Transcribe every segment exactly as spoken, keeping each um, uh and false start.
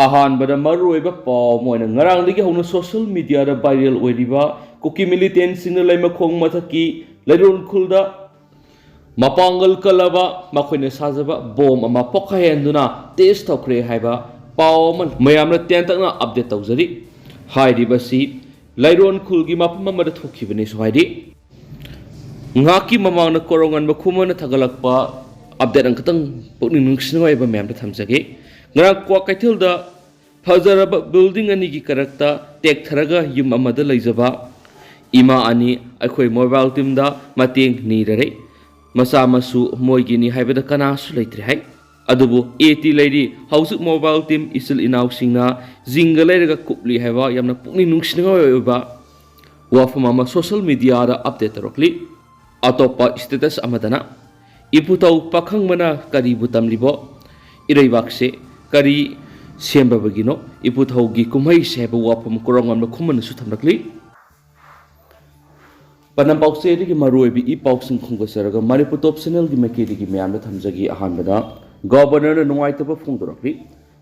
ꯑꯍꯥꯟꯕꯗ ꯃꯔꯨꯑꯣꯏꯕ ꯄꯥꯎ ꯑꯃ ꯑꯣꯏꯅ ꯉꯔꯥꯡꯗꯒꯤ ꯍꯧꯅ ꯁꯣꯁꯤꯌꯦꯜ ꯃꯤꯗꯤꯌꯥꯗ ꯚꯥꯏꯔꯦꯜ ꯑꯣꯏꯔꯤꯕ ꯀꯨꯀꯤ ꯃꯤꯂꯤꯇꯦꯟꯁꯤꯡꯅ ꯂꯩꯃꯈꯣꯡ ꯃꯊꯛꯀꯤ ꯂꯩꯔꯣꯟ ꯈꯨꯜꯗ ꯃꯄꯥꯡꯒꯜ ꯀꯜꯂꯕ ꯃꯈꯣꯏꯅ ꯁꯥꯖꯕ ꯕꯣꯝ ꯑꯃ ꯄꯣꯈꯥꯏꯍꯟꯗꯨꯅ ꯇꯦꯁ ꯇꯧꯈ꯭ꯔꯦ ꯍꯥꯏꯕ ꯄꯥꯎ ꯑꯃ ꯃꯌꯥꯝꯅ ꯇꯦꯟꯇꯛꯅ ꯑꯞꯗꯦꯠ ꯇꯧꯖꯔꯤ꯫ ꯍꯥꯏꯔꯤꯕꯁꯤ ꯂꯩꯔꯣꯟ ꯈꯨꯜꯒꯤ ꯃꯐꯝ ꯑꯃꯗ ꯊꯣꯛꯈꯤꯕꯅꯤ꯫ ꯁꯨꯃꯥꯏꯗꯤ ꯉꯥꯏꯍꯥꯛꯀꯤ ꯃꯃꯥꯡꯗ ꯀꯣꯔꯧꯉꯥꯟꯕ ꯈꯨꯃꯟꯅ ꯊꯥꯒꯠꯂꯛꯄ ꯑꯞꯗꯦꯠ ꯑꯃꯈꯛꯇꯪ ꯄꯨꯛꯅꯤꯡ ꯅꯨꯡꯁꯤꯅꯤꯡꯉꯥꯏ ꯑꯣꯏꯕ ꯃꯌꯥꯝꯗ ꯊꯝꯖꯒꯦ꯫ ꯉꯔꯥꯡ ꯀ꯭ꯋꯥꯀꯩꯊꯦꯜꯗ ꯐꯖꯔꯕ ꯕꯤꯜꯗꯤꯡ ꯑꯅꯤꯒꯤ ꯀꯔꯛꯇ ꯇꯦꯛꯊꯔꯒ ꯌꯨꯝ ꯑꯃꯗ ꯂꯩꯖꯕ ꯏꯃꯥ ꯑꯅꯤ ꯑꯩꯈꯣꯏ ꯃꯣꯕꯥꯏꯜ ꯇꯤꯝꯗ ꯃꯇꯦꯡ ꯅꯤꯔꯔꯦ꯫ ꯃꯆꯥ ꯃꯁꯨ ꯃꯣꯏꯒꯤꯅꯤ ꯍꯥꯏꯕꯗ ꯀꯅꯥꯁꯨ ꯂꯩꯇ꯭ꯔꯦ ꯍꯥꯏ꯫ ꯑꯗꯨꯕꯨ ꯑꯦ ꯇꯤ ꯂꯩꯔꯤ꯫ ꯍꯧꯖꯤꯛ ꯃꯣꯕꯥꯏꯜ ꯇꯤꯝ ꯏꯆꯤꯜ ꯏꯅꯥꯎꯁꯤꯡꯅ ꯖꯤꯡꯒ ꯂꯩꯔꯒ ꯀꯨꯞꯂꯤ ꯍꯥꯏꯕ ꯌꯥꯝꯅ ꯄꯨꯛꯅꯤꯡ ꯅꯨꯡꯁꯤꯅꯤꯡꯉꯥꯏ ꯑꯣꯏꯕ ꯋꯥꯐꯝ ꯑꯃ ꯁꯣꯁꯤꯌꯦꯜ ꯃꯤꯗꯤꯌꯥꯗ ꯑꯞꯗꯦꯠ ꯇꯧꯔꯛꯂꯤ꯫ ꯑꯇꯣꯞꯄ ꯁ꯭ꯇꯦꯇꯁ ꯑꯃꯗꯅ, "ꯏꯄꯨꯊꯧ ꯄꯥꯈꯪꯕꯅ ꯀꯔꯤꯕꯨ ꯇꯝꯂꯤꯕꯣ? ꯏꯔꯩꯕꯥꯛꯁꯦ ꯀꯔꯤ ꯁꯦꯝꯕꯕꯒꯤꯅꯣ?" ꯏꯄꯨꯊꯧꯒꯤ ꯀꯨꯝꯍꯩꯁꯦ ꯍꯥꯏꯕ ꯋꯥꯐꯝ ꯀꯣꯔꯧꯉꯥꯟꯕ ꯈꯨꯃꯟꯅꯁꯨ ꯊꯝꯂꯛꯂꯤ꯫ ꯄꯅꯝ ꯄꯥꯎꯆꯦꯗꯒꯤ ꯃꯔꯨꯑꯣꯏꯕ ꯏ ꯄꯥꯎꯁꯤꯡ ꯈꯣꯝꯒꯠꯆꯔꯒ ꯃꯅꯤꯄꯨꯔ ꯇꯣꯞ ꯆꯦꯅꯦꯜꯒꯤ ꯃꯥꯏꯀꯩꯗꯒꯤ ꯃꯌꯥꯝꯗ ꯊꯝꯖꯒꯦ꯫ ꯑꯍꯥꯟꯕꯗ, ꯒꯕꯔꯅꯔꯅ ꯅꯨꯡꯉꯥꯏꯇꯕ ꯐꯣꯡꯗꯣꯔꯛꯂꯤ꯫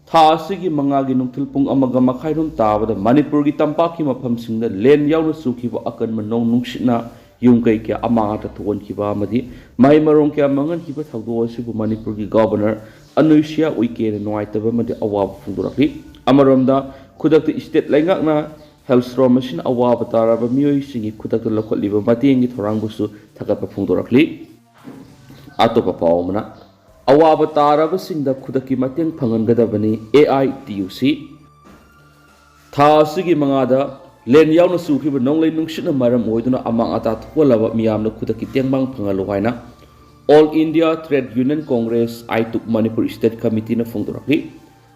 ꯊꯥ ꯑꯁꯤꯒꯤ ꯃꯉꯥꯒꯤ ꯅꯨꯡꯊꯤꯜ ꯄꯨꯡ ꯑꯃꯒ ꯃꯈꯥꯏꯔꯣꯝ ꯇꯥꯕꯗ ꯃꯅꯤꯄꯨꯔꯒꯤ ꯇꯝꯄꯥꯛꯀꯤ ꯃꯐꯝꯁꯤꯡꯗ ꯂꯦꯟ ꯌꯥꯎꯅ ꯆꯨꯈꯤꯕ ꯑꯀꯟꯕ ꯅꯣꯡ ꯅꯨꯡꯁꯤꯠꯅ ꯌꯨꯝ ꯀꯩ ꯀꯌꯥ ꯑꯃꯥꯡ ꯑꯇꯥ ꯊꯣꯛꯍꯟꯈꯤꯕ ꯑꯃꯗꯤ ꯃꯍꯩ ꯃꯔꯣꯡ ꯀꯌꯥ ꯃꯥꯡꯍꯟꯈꯤꯕ ꯊꯧꯗꯣꯛ ꯑꯁꯤꯕꯨ ꯃꯅꯤꯄꯨꯔꯒꯤ ꯒꯕꯔꯅꯔ ꯑꯅꯨꯁ꯭ꯌꯥ ꯎꯏꯀꯦꯅ ꯅꯨꯡꯉꯥꯏꯇꯕ ꯑꯃꯗꯤ ꯑꯋꯥꯕ ꯐꯣꯡꯗꯣꯔꯛꯂꯤ꯫ ꯑꯃꯔꯣꯝꯗ, ꯈꯨꯗꯛꯇ ꯁ꯭ꯇꯦꯠ ꯂꯩꯉꯥꯛꯅ ꯍꯦꯜꯁ꯭ꯇꯣꯔꯝ ꯑꯁꯤꯅ ꯑꯋꯥꯕ ꯇꯥꯔꯕ ꯃꯤꯑꯣꯏꯁꯤꯡꯒꯤ ꯈꯨꯗꯛꯇ ꯂꯧꯈꯠꯂꯤꯕ ꯃꯇꯦꯡꯒꯤ ꯊꯧꯔꯥꯡꯕꯨꯁꯨ ꯊꯥꯒꯠꯄ ꯐꯣꯡꯗꯣꯔꯛꯂꯤ꯫ ꯑꯇꯣꯞꯄ ꯄꯥꯎ ꯑꯃꯅ, ꯑꯋꯥꯕ ꯇꯥꯔꯕꯁꯤꯡꯗ ꯈꯨꯗꯛꯀꯤ ꯃꯇꯦꯡ ꯐꯪꯍꯟꯒꯗꯕꯅꯤ, ꯑꯦ ꯑꯥꯏ ꯇꯤ ꯌꯨ ꯁꯤ꯫ ꯊꯥ ꯑꯁꯤꯒꯤ ꯃꯉꯥꯗ ꯂꯦꯟ ꯌꯥꯎꯅ ꯆꯨꯈꯤꯕ ꯅꯣꯡꯂꯩ ꯅꯨꯡꯁꯤꯠꯅ ꯃꯔꯝ ꯑꯣꯏꯗꯨꯅ ꯑꯃꯥꯡ ꯑꯇꯥ ꯊꯣꯛꯍꯜꯂꯕ ꯃꯤꯌꯥꯝꯅ ꯈꯨꯗꯛꯀꯤ ꯇꯦꯡꯕꯥꯡ ꯐꯪꯍꯜꯂꯨ ꯍꯥꯏꯅ All India Trade Union Congress, AITUC, Manipur state ꯀꯃꯤꯇꯤꯅ ꯐꯣꯡꯗꯣꯔꯛꯂꯤ꯫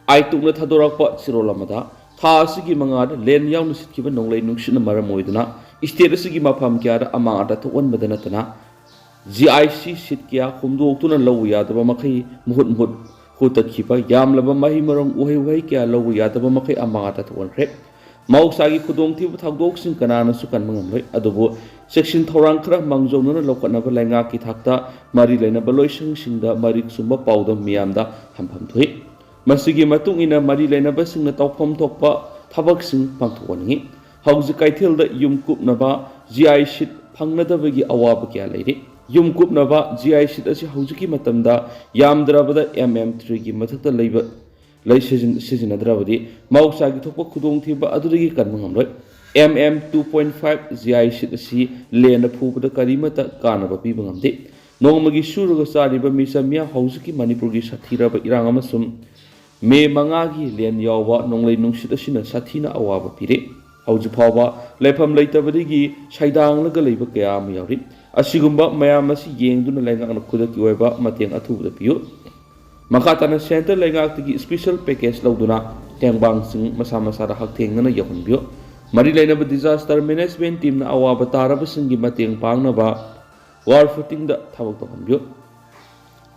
ꯑꯥꯏꯇꯨꯛꯅ ꯊꯥꯗꯣꯔꯛꯄ ꯆꯦꯔꯣꯜ ꯑꯃꯗ, ꯊꯥ ꯑꯁꯤꯒꯤ ꯃꯉꯥꯗ ꯂꯦꯟ ꯌꯥꯎꯅ ꯁꯤꯠꯈꯤꯕ ꯅꯣꯡꯂꯩ ꯅꯨꯡꯁꯤꯠꯅ ꯃꯔꯝ ꯑꯣꯏꯗꯨꯅ ꯁ꯭ꯇꯦꯠ ꯑꯁꯤꯒꯤ ꯃꯐꯝ ꯀꯌꯥꯗ ꯑꯃꯥꯡ ꯑꯇꯥ ꯊꯣꯛꯍꯟꯕꯗ ꯅꯠꯇꯅ, ꯖꯤ ꯑꯥꯏ ꯁꯤ ꯁꯤꯠ ꯀꯌꯥ ꯍꯨꯝꯗꯣꯛꯇꯨꯅ ꯂꯧꯕ ꯌꯥꯗꯕ ꯃꯈꯩ ꯃꯍꯨꯠ ꯃꯍꯨꯠ ꯍꯨꯠꯇꯈꯤꯕ, ꯌꯥꯝꯂꯕ ꯃꯍꯩ ꯃꯔꯣꯡ, ꯎꯍꯩ ꯋꯥꯍꯩ ꯀꯌꯥ ꯂꯧꯕ ꯌꯥꯗꯕ ꯃꯈꯩ ꯑꯃꯥꯡ ꯑꯇꯥ ꯊꯣꯛꯍꯟꯈ꯭ꯔꯦ꯫ ꯃꯍꯧꯁꯥꯒꯤ ꯈꯨꯗꯣꯡꯊꯤꯕ ꯊꯧꯗꯣꯛꯁꯤꯡ ꯀꯅꯥꯅꯁꯨ ꯀꯟꯕ ꯉꯝꯂꯣꯏ, ꯑꯗꯨꯕꯨ ꯆꯦꯛꯁꯤꯟ ꯊꯧꯔꯥꯡ ꯈꯔ ꯃꯥꯡꯖꯧꯅꯅ ꯂꯧꯈꯠꯅꯕ ꯂꯩꯉꯥꯛꯀꯤ ꯊꯥꯛꯇ ꯃꯔꯤ ꯂꯩꯅꯕ ꯂꯣꯏꯁꯪꯁꯤꯡꯗ ꯃꯔꯤꯛ ꯆꯨꯝꯕ ꯄꯥꯎꯗꯝ ꯃꯤꯌꯥꯝꯗ ꯊꯝꯐꯝ ꯊꯣꯛꯏ꯫ ꯃꯁꯤꯒꯤ ꯃꯇꯨꯡ ꯏꯟꯅ ꯃꯔꯤ ꯂꯩꯅꯕꯁꯤꯡꯅ ꯇꯧꯐꯝ ꯊꯣꯛꯄ ꯊꯕꯛꯁꯤꯡ ꯄꯥꯡꯊꯣꯛꯍꯟꯅꯤꯡꯏ꯫ ꯍꯧꯖꯤꯛ ꯀꯩꯊꯦꯜꯗ ꯌꯨꯝ ꯀꯨꯞꯅꯕ ꯖꯤ ꯑꯥꯏ ꯁꯤꯠ ꯐꯪꯅꯗꯕꯒꯤ ꯑꯋꯥꯕ ꯀꯌꯥ ꯂꯩꯔꯤ꯫ ꯌꯨꯝ ꯀꯨꯞꯅꯕ ꯖꯤ ꯑꯥꯏ ꯁꯤꯠ ꯑꯁꯤ ꯍꯧꯖꯤꯛꯀꯤ ꯃꯇꯝꯗ ꯌꯥꯝꯗ꯭ꯔꯕꯗ ꯑꯦꯝ ꯑꯦꯝ ꯊ꯭ꯔꯤꯒꯤ ꯃꯊꯛꯇ ꯂꯩꯕ ꯂꯩ ꯁꯤꯖꯤꯟ-, ꯁꯤꯖꯤꯟꯅꯗ꯭ꯔꯕꯗꯤ ꯃꯍꯧꯁꯥꯒꯤ ꯊꯣꯛꯄ ꯈꯨꯗꯣꯡꯊꯤꯕ ꯑꯗꯨꯗꯒꯤ ꯀꯟꯕ ꯉꯝꯂꯣꯏ꯫ M M two point five G I sheet ꯑꯁꯤ ꯂꯦꯟꯅ ꯐꯨꯕꯗ ꯀꯔꯤꯃꯠꯇ ꯀꯥꯟꯅꯕ ꯄꯤꯕ ꯉꯝꯗꯦ꯫ ꯅꯣꯡꯃꯒꯤ ꯁꯨꯔꯒ ꯆꯥꯔꯤꯕ ꯃꯤꯆꯝ ꯃꯤꯌꯥꯝ ꯍꯧꯖꯤꯛꯀꯤ ꯃꯅꯤꯄꯨꯔꯒꯤ ꯁꯥꯊꯤꯔꯕ ꯏꯔꯥꯡ ꯑꯃꯁꯨꯡ ꯃꯦ ꯃꯉꯥꯒꯤ ꯂꯦꯟ ꯌꯥꯎꯕ ꯅꯣꯡꯂꯩ ꯅꯨꯡꯁꯤꯠ ꯑꯁꯤꯅ ꯁꯥꯊꯤꯅ ꯑꯋꯥꯕ ꯄꯤꯔꯦ꯫ ꯍꯧꯖꯤꯛ ꯐꯥꯎꯕ ꯂꯩꯐꯝ ꯂꯩꯇꯕꯗꯒꯤ ꯁꯩꯗꯥꯡꯂꯒ ꯂꯩꯕ ꯀꯌꯥ ꯑꯃ ꯌꯥꯎꯔꯤ꯫ ꯑꯁꯤꯒꯨꯝꯕ ꯃꯌꯥꯝ ꯑꯁꯤ ꯌꯦꯡꯗꯨꯅ ꯂꯩꯉꯥꯛꯅ ꯈꯨꯗꯛꯀꯤ ꯑꯣꯏꯕ ꯃꯇꯦꯡ ꯑꯊꯨꯕꯗ ꯄꯤꯌꯨ꯫ ꯃꯈꯥ ꯇꯥꯅ ꯁꯦꯟꯇꯔ ꯂꯩꯉꯥꯛꯇꯒꯤ ꯏꯁꯄꯤꯁꯦꯜ ꯄꯦꯀꯦꯖ ꯂꯧꯗꯨꯅ ꯇꯦꯡꯕꯥꯡꯁꯤꯡ ꯃꯁꯥ ꯃꯁꯥꯗ ꯍꯛꯊꯦꯡꯅꯅ ꯌꯧꯍꯟꯕꯤꯌꯨ꯫ ꯃꯔꯤ ꯂꯩꯅꯕ ꯗꯤꯖꯥꯁꯇꯔ ꯃꯦꯅꯦꯖꯃꯦꯟ ꯇꯤꯝꯅ ꯑꯋꯥꯕ ꯇꯥꯔꯕꯁꯤꯡꯒꯤ ꯃꯇꯦꯡ ꯄꯥꯡꯅꯕ ꯋꯥꯔ ꯐꯨꯇꯤꯡꯗ ꯊꯕꯛ ꯇꯧꯍꯟꯕꯤꯌꯨ꯫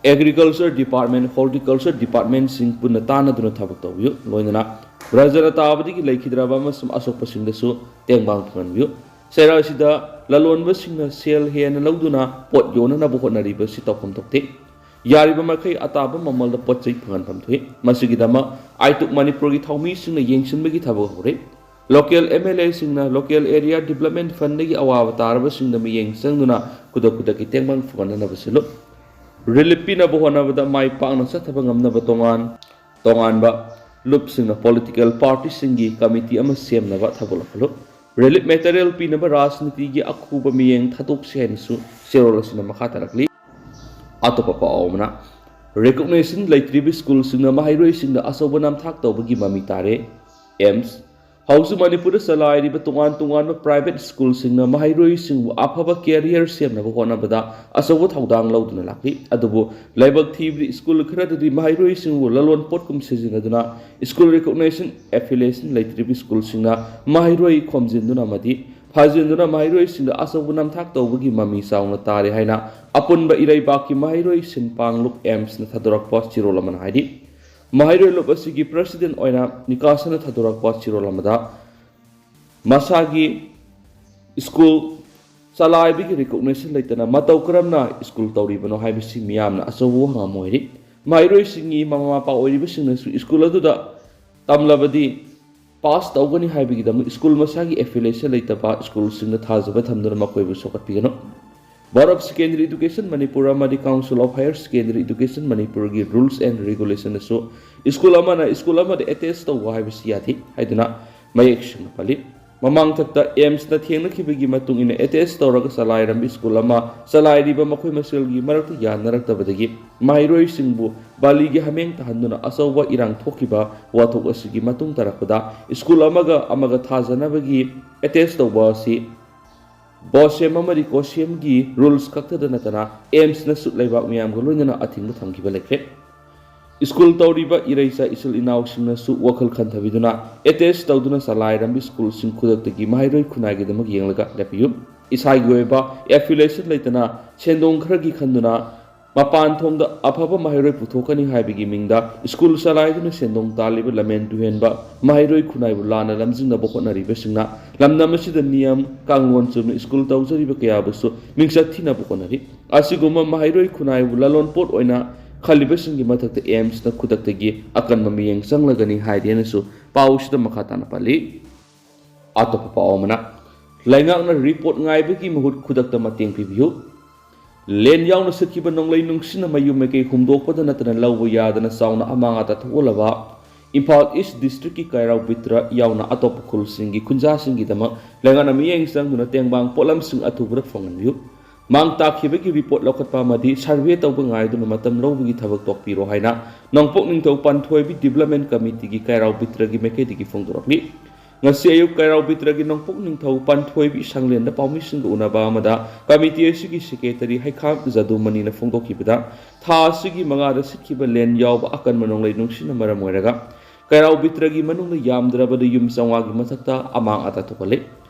ꯑꯦꯒ꯭ꯔꯤꯀꯜꯆꯔ ꯗꯤꯄꯥꯔꯠꯃꯦꯟ, ꯍꯣꯔꯇꯤꯀꯜꯆꯔ ꯗꯤꯄꯥꯔꯠꯃꯦꯟꯁꯤꯡ ꯄꯨꯟꯅ ꯇꯥꯟꯅꯗꯨꯅ ꯊꯕꯛ ꯇꯧꯕꯤꯌꯨ꯫ ꯂꯣꯏꯅꯅ ꯕ꯭ꯔꯖꯅ ꯇꯥꯕꯗꯒꯤ ꯂꯩꯈꯤꯗ꯭ꯔꯕ ꯑꯃꯁꯨꯡ ꯑꯁꯣꯛꯄꯁꯤꯡꯗꯁꯨ ꯇꯦꯡꯕꯥꯡ ꯐꯪꯍꯟꯕꯤꯌꯨ꯫ ꯆꯩꯔꯥꯛ ꯑꯁꯤꯗ ꯂꯂꯣꯟꯕꯁꯤꯡꯅ ꯁꯦꯜ ꯍꯦꯟꯅ ꯂꯧꯗꯨꯅ ꯄꯣꯠ ꯌꯣꯟꯅꯅꯕ ꯍꯣꯠꯅꯔꯤꯕꯁꯤ ꯇꯧꯐꯝ ꯊꯣꯛꯇꯦ꯫ ꯌꯥꯔꯤꯕ ꯃꯈꯩ ꯑꯇꯥꯕ ꯃꯃꯜꯗ ꯄꯣꯠ ꯆꯩ ꯐꯪꯍꯟꯐꯝ ꯊꯣꯛꯏ꯫ ꯃꯁꯤꯒꯤꯗꯃꯛ ꯑꯥꯏꯇꯨꯛ ꯃꯅꯤꯄꯨꯔꯒꯤ ꯊꯧꯃꯤꯁꯤꯡꯅ ꯌꯦꯡꯁꯤꯟꯕꯒꯤ ꯊꯕꯛ ꯍꯧꯔꯦ꯫ ꯂꯣꯀꯦꯜ ꯑꯦꯝ ꯑꯦꯜ ꯑꯦꯁꯤꯡꯅ ꯂꯣꯀꯦꯜ ꯑꯦꯔꯤꯌꯥ ꯗꯤꯕꯂꯞꯃꯦꯟ ꯐꯟꯗꯒꯤ ꯑꯋꯥꯕ ꯇꯥꯔꯕꯁꯤꯡꯗ ꯃꯤꯠꯌꯦꯡ ꯆꯪꯗꯨꯅ ꯈꯨꯗꯛ ꯈꯨꯗꯛꯀꯤ ꯇꯦꯡꯕꯥꯡ ꯐꯪꯍꯟꯅꯕ ꯁꯤꯜꯂꯨ꯫ ꯔꯤꯂꯤꯐ ꯄꯤꯅꯕ ꯍꯣꯠꯅꯕꯗ ꯃꯥꯏ ꯄꯥꯛꯅ ꯆꯠꯊꯕ ꯉꯝꯅꯕ ꯇꯣꯉꯥꯟ ꯇꯣꯉꯥꯟꯕ ꯂꯨꯞꯁꯤꯡꯅ ꯄꯣꯂꯤꯇꯤꯀꯦꯜ ꯄꯥꯔꯇꯤꯁꯤꯡꯒꯤ ꯀꯃꯤꯇꯤ ꯑꯃ ꯁꯦꯝꯅꯕ ꯊꯕꯛ ꯂꯧꯈꯠꯂꯨ꯫ ꯔꯤꯂꯤꯐ ꯃꯦꯇꯔꯤꯌꯦꯜ ꯄꯤꯅꯕ ꯔꯥꯖꯅꯤꯇꯤꯒꯤ ꯑꯈꯨꯕ ꯃꯤꯠꯌꯦꯡ ꯊꯥꯗꯣꯛꯁꯤ ꯍꯥꯏꯅꯁꯨ ꯆꯦꯔꯣꯜ ꯑꯁꯤꯅ ꯃꯈꯥ ꯇꯥꯔꯛꯂꯤ꯫ ꯑꯇꯣꯞꯄ ꯄꯥꯎ ꯑꯃꯅ, ꯔꯤꯀꯣꯒꯅꯤꯁꯟ ꯂꯩꯇ꯭ꯔꯤꯕ ꯁ꯭ꯀꯨꯜꯁꯤꯡꯅ ꯃꯍꯩꯔꯣꯏꯁꯤꯡꯗ ꯑꯆꯧꯕ ꯅꯝꯊꯥꯛ ꯇꯧꯕꯒꯤ ꯃꯃꯤ ꯇꯥꯔꯦ꯫ ꯑꯦꯝꯁ, ꯍꯧꯖꯤꯛ ꯃꯅꯤꯄꯨꯔꯗ ꯆꯂꯥꯏꯔꯤꯕ ꯇꯣꯉꯥꯟ ꯇꯣꯉꯥꯟꯕ ꯄ꯭ꯔꯥꯏꯚꯦꯠ ꯁ꯭ꯀꯨꯜꯁꯤꯡꯅ ꯃꯍꯩꯔꯣꯏꯁꯤꯡꯕꯨ ꯑꯐꯕ ꯀꯦꯔꯤꯌꯔ ꯁꯦꯝꯅꯕ ꯍꯣꯠꯅꯕꯗ ꯑꯆꯧꯕ ꯊꯧꯗꯥꯡ ꯂꯧꯗꯨꯅ ꯂꯥꯛꯂꯤ꯫ ꯑꯗꯨꯕꯨ ꯂꯥꯏꯕꯛ ꯊꯤꯕꯗꯤ ꯁ꯭ꯀꯨꯜ ꯈꯔꯗꯗꯤ ꯃꯍꯩꯔꯣꯏꯁꯤꯡꯕꯨ ꯂꯂꯣꯟ ꯄꯣꯠꯀꯨꯝ ꯁꯤꯖꯤꯟꯅꯗꯨꯅ ꯁ꯭ꯀꯨꯜ ꯔꯤꯀꯣꯒꯅꯤꯁꯟ ꯑꯦꯐꯤꯂꯤꯌꯦꯁꯟ ꯂꯩꯇ꯭ꯔꯤꯕ ꯁ꯭ꯀꯨꯜꯁꯤꯡꯅ ꯃꯍꯩꯔꯣꯏ ꯈꯣꯝꯖꯤꯟꯗꯨꯅ ꯑꯃꯗꯤ ꯐꯥꯖꯤꯟꯗꯨꯅ ꯃꯍꯩꯔꯣꯏꯁꯤꯡꯗ ꯑꯆꯧꯕ ꯅꯝꯊꯥꯛ ꯇꯧꯕꯒꯤ ꯃꯃꯤ ꯆꯥꯎꯅ ꯇꯥꯔꯦ ꯍꯥꯏꯅ ꯑꯄꯨꯟꯕ ꯏꯔꯩꯕꯥꯛꯀꯤ ꯃꯍꯩꯔꯣꯏ ꯁꯤꯟ ꯄꯥꯡꯂꯨꯞ ꯑꯦꯝꯁꯅ ꯊꯥꯗꯣꯔꯛꯄ ꯆꯦꯔꯣꯜ ꯑꯃꯅ ꯍꯥꯏꯔꯤ꯫ ꯃꯍꯩꯔꯣꯏ ꯂꯨꯞ ꯑꯁꯤꯒꯤ ꯄ꯭ꯔꯁꯤꯗꯦꯟ ꯑꯣꯏꯅ ꯅꯤꯀꯥꯁꯅ ꯊꯥꯗꯣꯔꯛꯄ ꯆꯦꯔꯣꯜ ꯑꯃꯗ ꯃꯁꯥꯒꯤ ꯁ꯭ꯀꯨꯜ ꯆꯂꯥꯏꯕꯒꯤ ꯔꯤꯀꯣꯒꯅꯤꯁꯟ ꯂꯩꯇꯅ ꯃꯇꯧ ꯀꯔꯝꯅ ꯁ꯭ꯀꯨꯜ ꯇꯧꯔꯤꯕꯅꯣ ꯍꯥꯏꯕꯁꯤ ꯃꯤꯌꯥꯝꯅ ꯑꯆꯧꯕ ꯋꯥꯍꯪ ꯑꯃ ꯑꯣꯏꯔꯤ꯫ ꯃꯍꯩꯔꯣꯏꯁꯤꯡꯒꯤ ꯃꯃꯥ ꯃꯄꯥ ꯑꯣꯏꯔꯤꯕꯁꯤꯡꯅꯁꯨ ꯁ꯭ꯀꯨꯜ ꯑꯗꯨꯗ ꯇꯝꯂꯕꯗꯤ ꯄꯥꯁ ꯇꯧꯒꯅꯤ ꯍꯥꯏꯕꯒꯤꯗꯃꯛ ꯁ꯭ꯀꯨꯜ ꯃꯁꯥꯒꯤ ꯑꯦꯐꯤꯂꯤꯌꯦꯁꯟ ꯂꯩꯇꯕ ꯁ꯭ꯀꯨꯜꯁꯤꯡꯗ ꯊꯥꯖꯕ ꯊꯝꯗꯨꯅ ꯃꯈꯣꯏꯕꯨ ꯁꯣꯛꯍꯠꯄꯤꯒꯅꯨ꯫ Board of Secondary Education Manipur ꯑꯃꯗꯤ Council of Higher Secondary Education Manipurꯒꯤ rules and regulationꯗꯁꯨ ꯁ꯭ꯀꯨꯜ ꯑꯃꯅ ꯁ꯭ꯀꯨꯜ ꯑꯃꯗ ꯑꯦꯇꯦꯁ ꯇꯧꯕ ꯍꯥꯏꯕꯁꯤ ꯌꯥꯗꯦ ꯍꯥꯏꯗꯨꯅ ꯃꯌꯦꯛ ꯁꯦꯡꯅ ꯄꯜꯂꯤ꯫ ꯃꯃꯥꯡꯊꯛꯇ ꯑꯦꯝꯁꯅ ꯊꯦꯡꯅꯈꯤꯕꯒꯤ ꯃꯇꯨꯡ ꯏꯟꯅ ꯑꯦꯇꯦꯁ ꯇꯧꯔꯒ ꯆꯂꯥꯏꯔꯝꯕ ꯁ꯭ꯀꯨꯜ ꯑꯃ ꯆꯂꯥꯏꯔꯤꯕ ꯃꯈꯣꯏ ꯃꯁꯦꯜꯒꯤ ꯃꯔꯛꯇ ꯌꯥꯅꯔꯛꯇꯕꯗꯒꯤ ꯃꯍꯩꯔꯣꯏꯁꯤꯡꯕꯨ ꯕꯥꯂꯤꯒꯤ ꯍꯥꯃꯦꯡ ꯇꯥꯍꯟꯗꯨꯅ ꯑꯆꯧꯕ ꯏꯔꯥꯡ ꯊꯣꯛꯈꯤꯕ ꯋꯥꯊꯣꯛ ꯑꯁꯤꯒꯤ ꯃꯇꯨꯡ ꯇꯥꯔꯛꯄꯗ ꯁ꯭ꯀꯨꯜ ꯑꯃꯒ ꯑꯃꯒ ꯊꯥꯖꯅꯕꯒꯤ ꯑꯦꯇꯦꯁ ꯇꯧꯕ ꯑꯁꯤ ꯕꯣꯁꯦꯝ ꯑꯃꯗꯤ ꯀꯣꯁꯦꯝꯒꯤ ꯔꯨꯜꯁ ꯈꯛꯇꯗ ꯅꯠꯇꯅ ꯑꯦꯝꯁꯅꯁꯨ ꯂꯩꯕꯥꯛ ꯃꯤꯌꯥꯝꯒ ꯂꯣꯏꯅꯅ ꯑꯊꯤꯡꯕ ꯊꯝꯈꯤꯕ ꯂꯩꯈ꯭ꯔꯦ꯫ ꯁ꯭ꯀꯨꯜ ꯇꯧꯔꯤꯕ ꯏꯔꯩꯆꯥ ꯏꯆꯤꯜ ꯏꯅꯥꯎꯁꯤꯡꯅꯁꯨ ꯋꯥꯈꯜ ꯈꯟꯊꯕꯤꯗꯨꯅ ꯑꯦꯇꯦꯁ ꯇꯧꯗꯨꯅ ꯆꯂꯥꯏꯔꯝꯕ ꯁ꯭ꯀꯨꯜꯁꯤꯡ ꯈꯨꯗꯛꯇꯒꯤ ꯃꯍꯩꯔꯣꯏ ꯈꯨꯟꯅꯥꯏꯒꯤꯗꯃꯛ ꯌꯦꯡꯂꯒ ꯂꯦꯞꯄꯤꯌꯨ꯫ ꯏꯁꯥꯒꯤ ꯑꯣꯏꯕ ꯑꯦꯐꯤꯂꯤꯌꯦꯁꯟ ꯂꯩꯇꯅ ꯁꯦꯟꯗꯣꯡ ꯈꯔꯒꯤ ꯈꯟꯗꯨꯅ ꯃꯄꯥꯟ ꯊꯣꯡꯗ ꯑꯐꯕ ꯃꯍꯩꯔꯣꯏ ꯄꯨꯊꯣꯛꯀꯅꯤ ꯍꯥꯏꯕꯒꯤ ꯃꯤꯡꯗ ꯁ꯭ꯀꯨꯜ ꯆꯂꯥꯏꯗꯨꯅ ꯁꯦꯟꯗꯣꯡ ꯇꯥꯜꯂꯤꯕ ꯂꯝꯍꯦꯟ ꯇꯨꯍꯦꯟꯕ ꯃꯍꯩꯔꯣꯏ ꯈꯨꯟꯅꯥꯏꯕꯨ ꯂꯥꯟꯅ ꯂꯝꯖꯤꯡꯅꯕ ꯍꯣꯠꯅꯔꯤꯕꯁꯤꯡꯅ ꯂꯝꯗꯝ ꯑꯁꯤꯗ ꯅꯤꯌꯝ ꯀꯥꯡꯂꯣꯟ ꯆꯨꯝꯅ ꯁ꯭ꯀꯨꯜ ꯇꯧꯖꯔꯤꯕ ꯀꯌꯥꯕꯨꯁꯨ ꯃꯤꯡꯆꯠ ꯊꯤꯅꯕ ꯍꯣꯠꯅꯔꯤ꯫ ꯑꯁꯤꯒꯨꯝꯕ ꯃꯍꯩꯔꯣꯏ ꯈꯨꯟꯅꯥꯏꯕꯨ ꯂꯂꯣꯟꯄꯣꯠ ꯑꯣꯏꯅ ꯈꯜꯂꯤꯕꯁꯤꯡꯒꯤ ꯃꯊꯛꯇ ꯑꯦꯝꯁꯅ ꯈꯨꯗꯛꯇꯒꯤ ꯑꯀꯟꯕ ꯃꯤꯠꯌꯦꯡ ꯆꯪꯂꯒꯅꯤ ꯍꯥꯏꯔꯤ ꯍꯥꯏꯅꯁꯨ ꯄꯥꯎꯁꯤꯗ ꯃꯈꯥ ꯇꯥꯅ ꯄꯜꯂꯤ꯫ ꯑꯇꯣꯞꯄ ꯄꯥꯎ ꯑꯃꯅ, ꯂꯩꯉꯥꯛꯅ ꯔꯤꯄꯣꯔꯠ ꯉꯥꯏꯕꯒꯤ ꯃꯍꯨꯠ ꯈꯨꯗꯛꯇ ꯃꯇꯦꯡ ꯄꯤꯕꯤꯌꯨ꯫ ꯂꯦꯟ ꯌꯥꯎꯅ ꯁꯤꯠꯈꯤꯕ ꯅꯣꯡꯂꯩ ꯅꯨꯡꯁꯤꯠꯅ ꯃꯌꯨꯝ ꯃꯩꯀꯩ ꯍꯨꯝꯗꯣꯛꯄꯗ ꯅꯠꯇꯅ ꯂꯧꯕ ꯌꯥꯗꯅ ꯆꯥꯎꯅ ꯑꯃꯥꯡ ꯑꯇꯥ ꯊꯣꯛꯍꯜꯂꯕ ꯏꯝꯐꯥꯜ ꯏꯁ ꯗꯤꯁꯇ꯭ꯔꯤꯛꯀꯤ ꯀꯩꯔꯥꯎ ꯕꯤꯇ꯭ꯔ ꯌꯥꯎꯅ ꯑꯇꯣꯞꯄ ꯈꯨꯜꯁꯤꯡꯒꯤ ꯈꯨꯟꯖꯥꯁꯤꯡꯒꯤꯗꯃꯛ ꯂꯩꯉꯥꯛꯅ ꯃꯤꯠꯌꯦꯡ ꯆꯪꯗꯨꯅ ꯇꯦꯡꯕꯥꯡ ꯄꯣꯠꯂꯝꯁꯤꯡ ꯑꯊꯨꯕꯗ ꯐꯪꯍꯟꯕꯤꯌꯨ꯫ ꯃꯥꯡ ꯇꯥꯛꯈꯤꯕꯒꯤ ꯔꯤꯄꯣꯔꯠ ꯂꯧꯈꯠꯄ ꯑꯃꯗꯤ ꯁꯔꯚꯦ ꯇꯧꯕ ꯉꯥꯏꯗꯨꯅ ꯃꯇꯝ ꯂꯧꯕꯒꯤ ꯊꯕꯛ ꯇꯣꯛꯄꯤꯔꯣ ꯍꯥꯏꯅ ꯅꯣꯡꯄꯣꯛ ꯅꯤꯡꯊꯧ ꯄꯥꯟꯊꯣꯏꯕꯤ ꯗꯤꯕ꯭ꯂꯞꯃꯦꯟ ꯀꯃꯤꯇꯤꯒꯤ ꯀꯩꯔꯥꯎ ꯕꯤꯇ꯭ꯔꯒꯤ ꯃꯥꯏꯀꯩꯗꯒꯤ ꯐꯣꯡꯗꯣꯔꯛꯂꯤ꯫ ꯉꯁꯤ ꯑꯌꯨꯛ ꯀꯩꯔꯥꯎ ꯕꯤꯇ꯭ꯔꯒꯤ ꯅꯣꯡꯄꯣꯛ ꯅꯤꯡꯊꯧ ꯄꯥꯟꯊꯣꯏꯕꯤ ꯁꯪꯂꯦꯟꯗ ꯄꯥꯎꯃꯤꯁꯤꯡꯒ ꯎꯅꯕ ꯑꯃꯗ ꯀꯃꯤꯇꯤ ꯑꯁꯤꯒꯤ ꯁꯦꯀ꯭ꯔꯦꯇꯔꯤ ꯍꯩꯈꯥꯝ ꯖꯗꯨꯃꯅꯤꯅ ꯐꯣꯡꯗꯣꯛꯈꯤꯕꯗ, ꯊꯥ ꯑꯁꯤꯒꯤ ꯃꯉꯥꯗ ꯁꯤꯠꯈꯤꯕ ꯂꯦꯟ ꯌꯥꯎꯕ ꯑꯀꯟꯕ ꯅꯣꯡꯂꯩ ꯅꯨꯡꯁꯤꯠꯅ ꯃꯔꯝ ꯑꯣꯏꯔꯒ ꯀꯩꯔꯥꯎ ꯕꯤꯇ꯭ꯔꯒꯤ ꯃꯅꯨꯡꯗ ꯌꯥꯝꯗ꯭ꯔꯕꯗ ꯌꯨꯝ ꯆꯥꯝꯃꯉꯥꯒꯤ ꯃꯊꯛꯇ ꯑꯃꯥꯡ ꯑꯇꯥ ꯊꯣꯛꯍꯜꯂꯤ꯫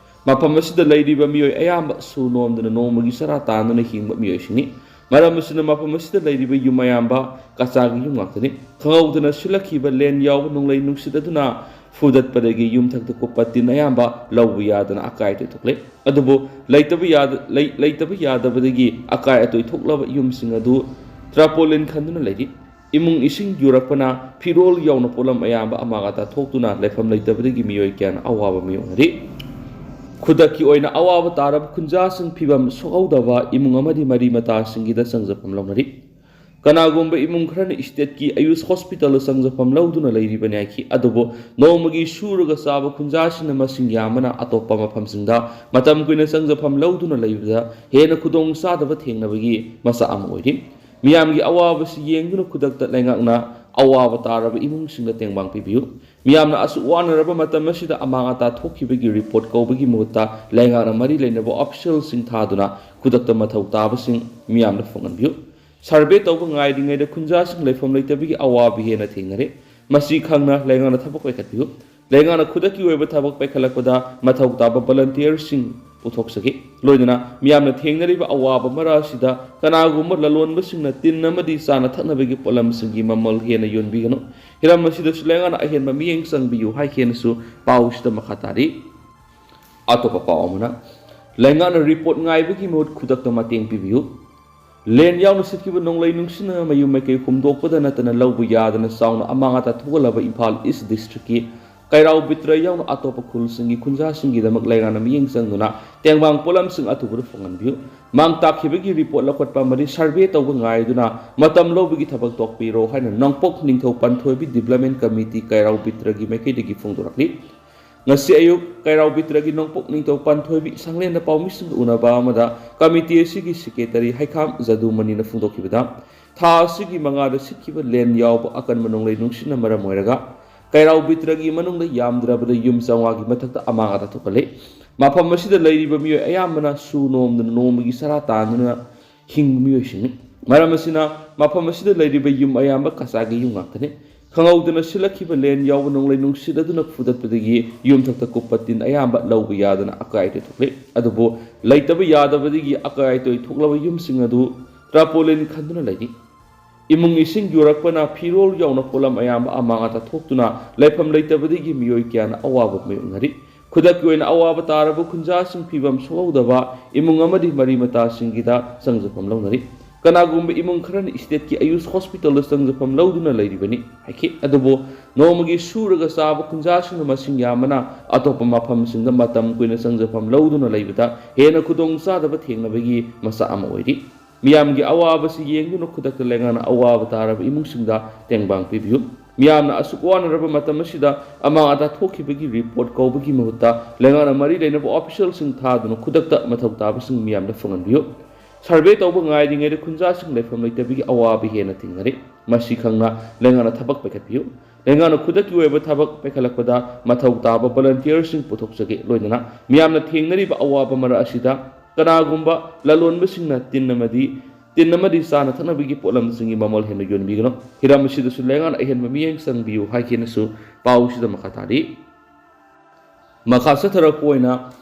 ꯃꯐꯝ ꯑꯁꯤꯗ ꯂꯩꯔꯤꯕ ꯃꯤꯑꯣꯏ ꯑꯌꯥꯝꯕ ꯁꯨ ꯅꯣꯝꯗꯨꯅ ꯅꯣꯡꯃꯒꯤ ꯆꯔꯥ ꯇꯥꯟꯗꯨꯅ ꯍꯤꯡꯕ ꯃꯤꯑꯣꯏꯁꯤꯡꯅꯤ꯫ ꯃꯔꯝ ꯑꯁꯤꯅ ꯃꯐꯝ ꯑꯁꯤꯗ ꯂꯩꯔꯤꯕ ꯌꯨꯝ ꯑꯌꯥꯝꯕ ꯀꯆꯥꯒꯤ ꯌꯨꯝ ꯉꯥꯛꯇꯅꯤ꯫ ꯈꯪꯍꯧꯗꯅ ꯁꯤꯜꯂꯛꯈꯤꯕ ꯂꯦꯟ ꯌꯥꯎꯕ ꯅꯣꯡꯂꯩ ꯅꯨꯡꯁꯤꯠ ꯑꯗꯨꯅ ꯐꯨꯗꯠꯄꯗꯒꯤ ꯌꯨꯝꯊꯛꯇ ꯀꯨꯞꯄ ꯇꯤꯟ ꯑꯌꯥꯝꯕ ꯂꯧꯕ ꯌꯥꯗꯅ ꯑꯀꯥꯏ ꯑꯇꯣꯏ ꯊꯣꯛꯂꯦ꯫ ꯑꯗꯨꯕꯨ ꯂꯩꯇꯕ ꯌꯥꯗ-, ꯂꯩ-, ꯂꯩꯇꯕ ꯌꯥꯗꯕꯗꯒꯤ ꯑꯀꯥꯏ ꯑꯇꯣꯏ ꯊꯣꯛꯂꯕ ꯌꯨꯝꯁꯤꯡ ꯑꯗꯨ ꯇ꯭ꯔꯥꯄꯣꯂꯤꯟ ꯈꯟꯗꯨꯅ ꯂꯩꯔꯤ꯫ ꯏꯃꯨꯡ ꯏꯁꯤꯡ ꯌꯨꯔꯛꯄꯅ ꯐꯤꯔꯣꯜ ꯌꯥꯎꯅ ꯄꯣꯠꯂꯝ ꯑꯌꯥꯝꯕ ꯑꯃꯥꯡ ꯑꯇꯥ ꯊꯣꯛꯇꯨꯅ ꯂꯩꯐꯝ ꯂꯩꯇꯕꯗꯒꯤ ꯃꯤꯑꯣꯏ ꯀꯌꯥꯅ ꯑꯋꯥꯕ ꯃꯥꯌꯣꯛꯅꯔꯤ꯫ ꯈꯨꯗꯛꯀꯤ ꯑꯣꯏꯅ ꯑꯋꯥꯕ ꯇꯥꯔꯕ ꯈꯨꯟꯖꯥꯁꯤꯡ ꯐꯤꯕꯝ ꯁꯣꯛꯍꯧꯗꯕ ꯏꯃꯨꯡ ꯑꯃꯗꯤ ꯃꯔꯤ ꯃꯇꯥꯁꯤꯡꯒꯤꯗ ꯆꯪꯖꯐꯝ ꯂꯧꯅꯔꯤ꯫ ꯀꯅꯥꯒꯨꯝꯕ ꯏꯃꯨꯡ ꯈꯔꯅ ꯏꯁꯇꯦꯠꯀꯤ ꯑꯌꯨꯁ ꯍꯣꯁꯄꯤꯇꯥꯜꯗ ꯆꯪꯖꯐꯝ ꯂꯧꯗꯨꯅ ꯂꯩꯔꯤꯕꯅꯤ ꯍꯥꯏꯈꯤ꯫ ꯑꯗꯨꯕꯨ ꯅꯣꯡꯃꯒꯤ ꯁꯨꯔꯒ ꯆꯥꯕ ꯈꯨꯟꯖꯥꯁꯤꯡꯅ ꯃꯁꯤꯡ ꯌꯥꯝꯕꯅ ꯑꯇꯣꯞꯄ ꯃꯐꯝꯁꯤꯡꯗ ꯃꯇꯝ ꯀꯨꯏꯅ ꯆꯪꯖꯐꯝ ꯂꯧꯗꯨꯅ ꯂꯩꯕꯗ ꯍꯦꯟꯅ ꯈꯨꯗꯣꯡ ꯆꯥꯗꯕ ꯊꯦꯡꯅꯕꯒꯤ ꯃꯆꯥꯛ ꯑꯃ ꯑꯣꯏꯔꯤ꯫ ꯃꯤꯌꯥꯝꯒꯤ ꯑꯋꯥꯕꯁꯤ ꯌꯦꯡꯗꯨꯅ ꯈꯨꯗꯛꯇ ꯂꯩꯉꯥꯛꯅ ꯑꯋꯥꯕ ꯇꯥꯔꯕ ꯏꯃꯨꯡꯁꯤꯡꯗ ꯇꯦꯡꯕꯥꯡ ꯄꯤꯕꯤꯌꯨ꯫ ꯃꯤꯌꯥꯝꯅ ꯑꯁꯨꯛ ꯋꯥꯅꯔꯕ ꯃꯇꯝ ꯑꯁꯤꯗ ꯑꯃꯥꯡ ꯑꯇꯥ ꯊꯣꯛꯈꯤꯕꯒꯤ ꯔꯤꯄꯣꯔꯠ ꯀꯧꯕꯒꯤ ꯃꯍꯨꯠꯇ ꯂꯩꯉꯥꯛꯅ ꯃꯔꯤ ꯂꯩꯅꯕ ꯑꯣꯐꯤꯁꯤꯌꯦꯜꯁꯤꯡ ꯊꯥꯗꯨꯅ ꯈꯨꯗꯛꯇ ꯃꯊꯧ ꯇꯥꯕꯁꯤꯡ ꯃꯤꯌꯥꯝꯗ ꯐꯪꯍꯟꯕꯤꯌꯨ꯫ ꯁꯔꯚꯦ ꯇꯧꯕ ꯉꯥꯏꯔꯤꯉꯩꯗ ꯈꯨꯟꯖꯥꯁꯤꯡ ꯂꯩꯐꯝ ꯂꯩꯇꯕꯒꯤ ꯑꯋꯥꯕ ꯍꯦꯟꯅ ꯊꯦꯡꯅꯔꯦ꯫ ꯃꯁꯤ ꯈꯪꯅ ꯂꯩꯉꯥꯛꯅ ꯊꯕꯛ ꯄꯥꯏꯈꯠꯄꯤꯌꯨ꯫ ꯂꯩꯉꯥꯛꯅ ꯈꯨꯗꯛꯀꯤ ꯑꯣꯏꯕ ꯊꯕꯛ ꯄꯥꯏꯈꯠꯂꯛꯄꯗ ꯃꯊꯧ ꯇꯥꯕ ꯚꯣꯂꯟꯇꯤꯌꯔꯁꯤꯡ ꯄꯨꯊꯣꯛꯆꯒꯦ꯫ ꯂꯣꯏꯅꯅ ꯃꯤꯌꯥꯝꯅ ꯊꯦꯡꯅꯔꯤꯕ ꯑꯋꯥꯕ ꯃꯔꯛ ꯑꯁꯤꯗ ꯀꯅꯥꯒꯨꯝꯕ ꯂꯂꯣꯟꯕꯁꯤꯡꯅ ꯇꯤꯟ ꯑꯃꯗꯤ ꯆꯥꯅ ꯊꯛꯅꯕꯒꯤ ꯄꯣꯠꯂꯝꯁꯤꯡꯒꯤ ꯃꯃꯜ ꯍꯦꯟꯅ ꯌꯣꯟꯕꯤꯒꯅꯨ꯫ ꯍꯤꯔꯝ ꯑꯁꯤꯗꯁꯨ ꯂꯩꯉꯥꯛꯅ ꯑꯍꯦꯟꯕ ꯃꯤꯠꯌꯦꯡ ꯆꯪꯕꯤꯌꯨ ꯍꯥꯏꯈꯤ ꯍꯥꯏꯅꯁꯨ ꯄꯥꯎꯁꯤꯗ ꯃꯈꯥ ꯇꯥꯔꯤ꯫ ꯑꯇꯣꯞꯄ ꯄꯥꯎ ꯑꯃꯅ, ꯂꯩꯉꯥꯛꯅ ꯔꯤꯄꯣꯔꯠ ꯉꯥꯏꯕꯒꯤ ꯃꯍꯨꯠ ꯈꯨꯗꯛꯇ ꯃꯇꯦꯡ ꯄꯤꯕꯤꯌꯨ꯫ ꯂꯦꯟ ꯌꯥꯎꯅ ꯁꯤꯠꯈꯤꯕ ꯅꯣꯡꯂꯩ ꯅꯨꯡꯁꯤꯠꯅ ꯃꯌꯨꯝ ꯃꯩꯀꯩ ꯍꯨꯝꯗꯣꯛꯄꯗ ꯅꯠꯇꯅ ꯂꯧꯕ ꯌꯥꯗꯅ ꯆꯥꯎꯅ ꯑꯃꯥꯡ ꯑꯇꯥ ꯊꯣꯛꯍꯜꯂꯕ ꯏꯝꯐꯥꯜ ꯏꯁ ꯗꯤꯁꯇ꯭ꯔꯤꯛꯀꯤ ꯀꯩꯔꯥꯎ ꯕꯤꯇ꯭ꯔ ꯌꯥꯎꯅ ꯑꯇꯣꯞꯄ ꯈꯨꯜꯁꯤꯡꯒꯤ ꯈꯨꯟꯖꯥꯁꯤꯡꯒꯤꯗꯃꯛ ꯂꯩꯉꯥꯛꯅ ꯃꯤꯠꯌꯦꯡ ꯆꯪꯗꯨꯅ ꯇꯦꯡꯕꯥꯡ ꯄꯣꯠꯂꯝꯁꯤꯡ ꯑꯊꯨꯕꯗ ꯐꯪꯍꯟꯕꯤꯌꯨ꯫ ꯃꯥꯡ ꯇꯥꯛꯈꯤꯕꯒꯤ ꯔꯤꯄꯣꯔꯠ ꯂꯧꯈꯠꯄ ꯑꯃꯗꯤ ꯁꯔꯚꯦ ꯇꯧꯕ ꯉꯥꯏꯗꯨꯅ ꯃꯇꯝ ꯂꯧꯕꯒꯤ ꯊꯕꯛ ꯇꯧꯕꯤꯔꯣ ꯍꯥꯏꯅ ꯅꯣꯡꯄꯣꯛ ꯅꯤꯡꯊꯧ ꯄꯟꯊꯣꯏꯕꯤ ꯗꯤꯕ꯭ꯂꯞꯃꯦꯟ ꯀꯃꯤꯇꯤ ꯀꯩꯔꯥꯎ ꯕꯤꯇ꯭ꯔꯒꯤ ꯃꯥꯏꯀꯩꯗꯒꯤ ꯐꯣꯡꯗꯣꯔꯛꯂꯤ꯫ ꯉꯁꯤ ꯑꯌꯨꯛ ꯀꯩꯔꯥꯎ ꯕꯤꯇ꯭ꯔꯒꯤ ꯅꯣꯡꯄꯣꯛ ꯅꯤꯡꯊꯧ ꯄꯥꯟꯊꯣꯏꯕꯤ ꯁꯪꯂꯦꯟꯗ ꯄꯥꯎꯃꯤꯁꯤꯡꯒ ꯎꯅꯕ ꯑꯃꯗ ꯀꯃꯤꯇꯤ ꯑꯁꯤꯒꯤ ꯁꯦꯀ꯭ꯔꯦꯇꯔꯤ ꯍꯩꯈꯥꯝ ꯖꯗꯨꯃꯅꯤꯅ ꯐꯣꯡꯗꯣꯛꯈꯤꯕꯗ, ꯊꯥ ꯑꯁꯤꯒꯤ ꯃꯉꯥꯗ ꯁꯤꯠꯈꯤꯕ ꯂꯦꯟ ꯌꯥꯎꯕ ꯑꯀꯟꯕ ꯅꯣꯡꯂꯩ ꯅꯨꯡꯁꯤꯠꯅ ꯃꯔꯝ ꯑꯣꯏꯔꯒ ꯀꯩꯔꯥꯎ ꯕꯤꯇ꯭ꯔꯒꯤ ꯃꯅꯨꯡꯗ ꯌꯥꯝꯗ꯭ꯔꯕꯗ ꯌꯨꯝ ꯆꯥꯝꯃꯉꯥꯒꯤ ꯃꯊꯛꯇ ꯑꯃꯥꯡ ꯑꯇꯥ ꯊꯣꯛꯍꯜꯂꯦ꯫ ꯃꯐꯝ ꯑꯁꯤꯗ ꯂꯩꯔꯤꯕ ꯃꯤꯑꯣꯏ ꯑꯌꯥꯝꯕꯅ ꯁꯨ ꯅꯣꯝꯗꯨꯅ ꯅꯣꯡꯃꯒꯤ ꯆꯔꯥ ꯇꯥꯟꯗꯨꯅ ꯍꯤꯡꯕ ꯃꯤꯑꯣꯏꯁꯤꯡꯅꯤ꯫ ꯃꯔꯝ ꯑꯁꯤꯅ ꯃꯐꯝ ꯑꯁꯤꯗ ꯂꯩꯔꯤꯕ ꯌꯨꯝ ꯑꯌꯥꯝꯕ ꯀꯆꯥꯒꯤ ꯌꯨꯝ ꯉꯥꯛꯇꯅꯤ꯫ ꯈꯪꯍꯧꯗꯅ ꯁꯤꯜꯂꯛꯈꯤꯕ ꯂꯦꯟ ꯌꯥꯎꯕ ꯅꯣꯡꯂꯩ ꯅꯨꯡꯁꯤꯠ ꯑꯗꯨꯅ ꯐꯨꯗꯠꯄꯗꯒꯤ ꯌꯨꯝꯊꯛꯇ ꯀꯨꯞꯄ ꯇꯤꯟ ꯑꯌꯥꯝꯕ ꯂꯧꯕ ꯌꯥꯗꯅ ꯑꯀꯥꯏ ꯑꯇꯣꯏ ꯊꯣꯛꯂꯦ꯫ ꯑꯗꯨꯕꯨ ꯂꯩꯇꯕ ꯌꯥꯗꯕꯗꯒꯤ ꯑꯀꯥꯏ ꯑꯇꯣꯏ ꯊꯣꯛꯂꯕ ꯌꯨꯝꯁꯤꯡ ꯑꯗꯨ ꯇ꯭ꯔꯥꯄꯣꯂꯤꯟ ꯈꯟꯗꯨꯅ ꯂꯩꯔꯤ꯫ ꯏꯃꯨꯡ ꯏꯁꯤꯡ ꯌꯨꯔꯛꯄꯅ ꯐꯤꯔꯣꯜ ꯌꯥꯎꯅ ꯄꯣꯠꯂꯝ ꯑꯌꯥꯝꯕ ꯑꯃꯥꯡ ꯑꯇꯥ ꯊꯣꯛꯇꯨꯅ ꯂꯩꯐꯝ ꯂꯩꯇꯕꯗꯒꯤ ꯃꯤꯑꯣꯏ ꯀꯌꯥꯅ ꯑꯋꯥꯕ ꯃꯥꯌꯣꯛꯅꯔꯤ꯫ ꯈꯨꯗꯛꯀꯤ ꯑꯣꯏꯅ ꯑꯋꯥꯕ ꯇꯥꯔꯕ ꯈꯨꯟꯖꯥꯁꯤꯡ ꯐꯤꯕꯝ ꯁꯣꯛꯍꯧꯗꯕ ꯏꯃꯨꯡ ꯑꯃꯗꯤ ꯃꯔꯤ ꯃꯇꯥꯁꯤꯡꯒꯤꯗ ꯆꯪꯖꯐꯝ ꯂꯧꯅꯔꯤ꯫ ꯀꯅꯥꯒꯨꯝꯕ ꯏꯃꯨꯡ ꯈꯔꯅ ꯏꯁꯇꯦꯠꯀꯤ ꯑꯌꯨꯁ ꯍꯣꯁꯄꯤꯇꯥꯜꯗ ꯆꯪꯖꯐꯝ ꯂꯧꯗꯨꯅ ꯂꯩꯔꯤꯕꯅꯤ ꯍꯥꯏꯈꯤ꯫ ꯑꯗꯨꯕꯨ ꯅꯣꯡꯃꯒꯤ ꯁꯨꯔꯒ ꯆꯥꯕ ꯈꯨꯟꯖꯥꯁꯤꯡꯅ ꯃꯁꯤꯡ ꯌꯥꯝꯕꯅ ꯑꯇꯣꯞꯄ ꯃꯐꯝꯁꯤꯡꯗ ꯃꯇꯝ ꯀꯨꯏꯅ ꯆꯪꯖꯐꯝ ꯂꯧꯗꯨꯅ ꯂꯩꯕꯗ ꯍꯦꯟꯅ ꯈꯨꯗꯣꯡ ꯆꯥꯗꯕ ꯊꯦꯡꯅꯕꯒꯤ ꯃꯆꯥꯛ ꯑꯃ ꯑꯣꯏꯔꯤ꯫ ꯃꯤꯌꯥꯝꯒꯤ ꯑꯋꯥꯕꯁꯤ ꯌꯦꯡꯗꯨꯅ ꯈꯨꯗꯛꯇ ꯂꯩꯉꯥꯛꯅ ꯑꯋꯥꯕ ꯇꯥꯔꯕ ꯏꯃꯨꯡꯁꯤꯡꯗ ꯇꯦꯡꯕꯥꯡ ꯄꯤꯕꯤꯌꯨ꯫ ꯃꯤꯌꯥꯝꯅ ꯑꯁꯨꯛ ꯋꯥꯅꯔꯕ ꯃꯇꯝ ꯑꯁꯤꯗ ꯑꯃꯥꯡ ꯑꯇꯥ ꯊꯣꯛꯈꯤꯕꯒꯤ ꯔꯤꯄꯣꯔꯠ ꯀꯧꯕꯒꯤ ꯃꯍꯨꯠꯇ ꯂꯩꯉꯥꯛꯅ ꯃꯔꯤ ꯂꯩꯅꯕ ꯑꯣꯐꯤꯁꯤꯌꯦꯜꯁꯤꯡ ꯊꯥꯗꯨꯅ ꯈꯨꯗꯛꯇ ꯃꯊꯧ ꯇꯥꯕꯁꯤꯡ ꯃꯤꯌꯥꯝꯗ ꯐꯪꯍꯟꯕꯤꯌꯨ꯫ ꯁꯔꯚꯦ ꯇꯧꯕ ꯉꯥꯏꯔꯤꯉꯩꯗ ꯈꯨꯟꯖꯥꯁꯤꯡ ꯂꯩꯐꯝ ꯂꯩꯇꯕꯒꯤ ꯑꯋꯥꯕ ꯍꯦꯟꯅ ꯊꯦꯡꯅꯔꯤ꯫ ꯃꯁꯤ ꯈꯪꯅ ꯂꯩꯉꯥꯛꯅ ꯊꯕꯛ ꯄꯥꯏꯈꯠꯄꯤꯌꯨ꯫ ꯂꯩꯉꯥꯛꯅ ꯈꯨꯗꯛꯀꯤ ꯑꯣꯏꯕ ꯊꯕꯛ ꯄꯥꯏꯈꯠꯂꯛꯄꯗ ꯃꯊꯧ ꯇꯥꯕ ꯚꯣꯂꯟꯇꯤꯌꯔꯁꯤꯡ ꯄꯨꯊꯣꯛꯆꯒꯦ, ꯂꯣꯏꯅꯅ ꯃꯤꯌꯥꯝꯅ ꯊꯦꯡꯅꯔꯤꯕ ꯑꯋꯥꯕ ꯃꯔꯛ ꯑꯁꯤꯗ ꯀꯅꯥꯒꯨꯝꯕ ꯂꯂꯣꯟꯕꯁꯤꯡꯅ ꯇꯤꯟ ꯑꯃꯗꯤ ꯇꯤꯟ ꯑꯃꯗꯤ ꯆꯥꯅ ꯊꯛꯅꯕꯒꯤ ꯄꯣꯠꯂꯝꯁꯤꯡꯒꯤ ꯃꯃꯜ ꯍꯦꯟꯅ ꯌꯣꯟꯕꯤꯒꯅꯨ꯫ ꯍꯤꯔꯝ ꯑꯁꯤꯗꯁꯨ ꯂꯩꯉꯥꯛꯅ ꯑꯍꯦꯟꯕ ꯃꯤꯠꯌꯦꯡ ꯆꯪꯕꯤꯌꯨ ꯍꯥꯏꯈꯤꯅꯁꯨ ꯄꯥꯎꯁꯤꯗ ꯃꯈꯥ ꯇꯥꯔꯤ꯫ ꯃꯈꯥ ꯆꯠꯊꯔꯛꯄ ꯑꯣꯏꯅ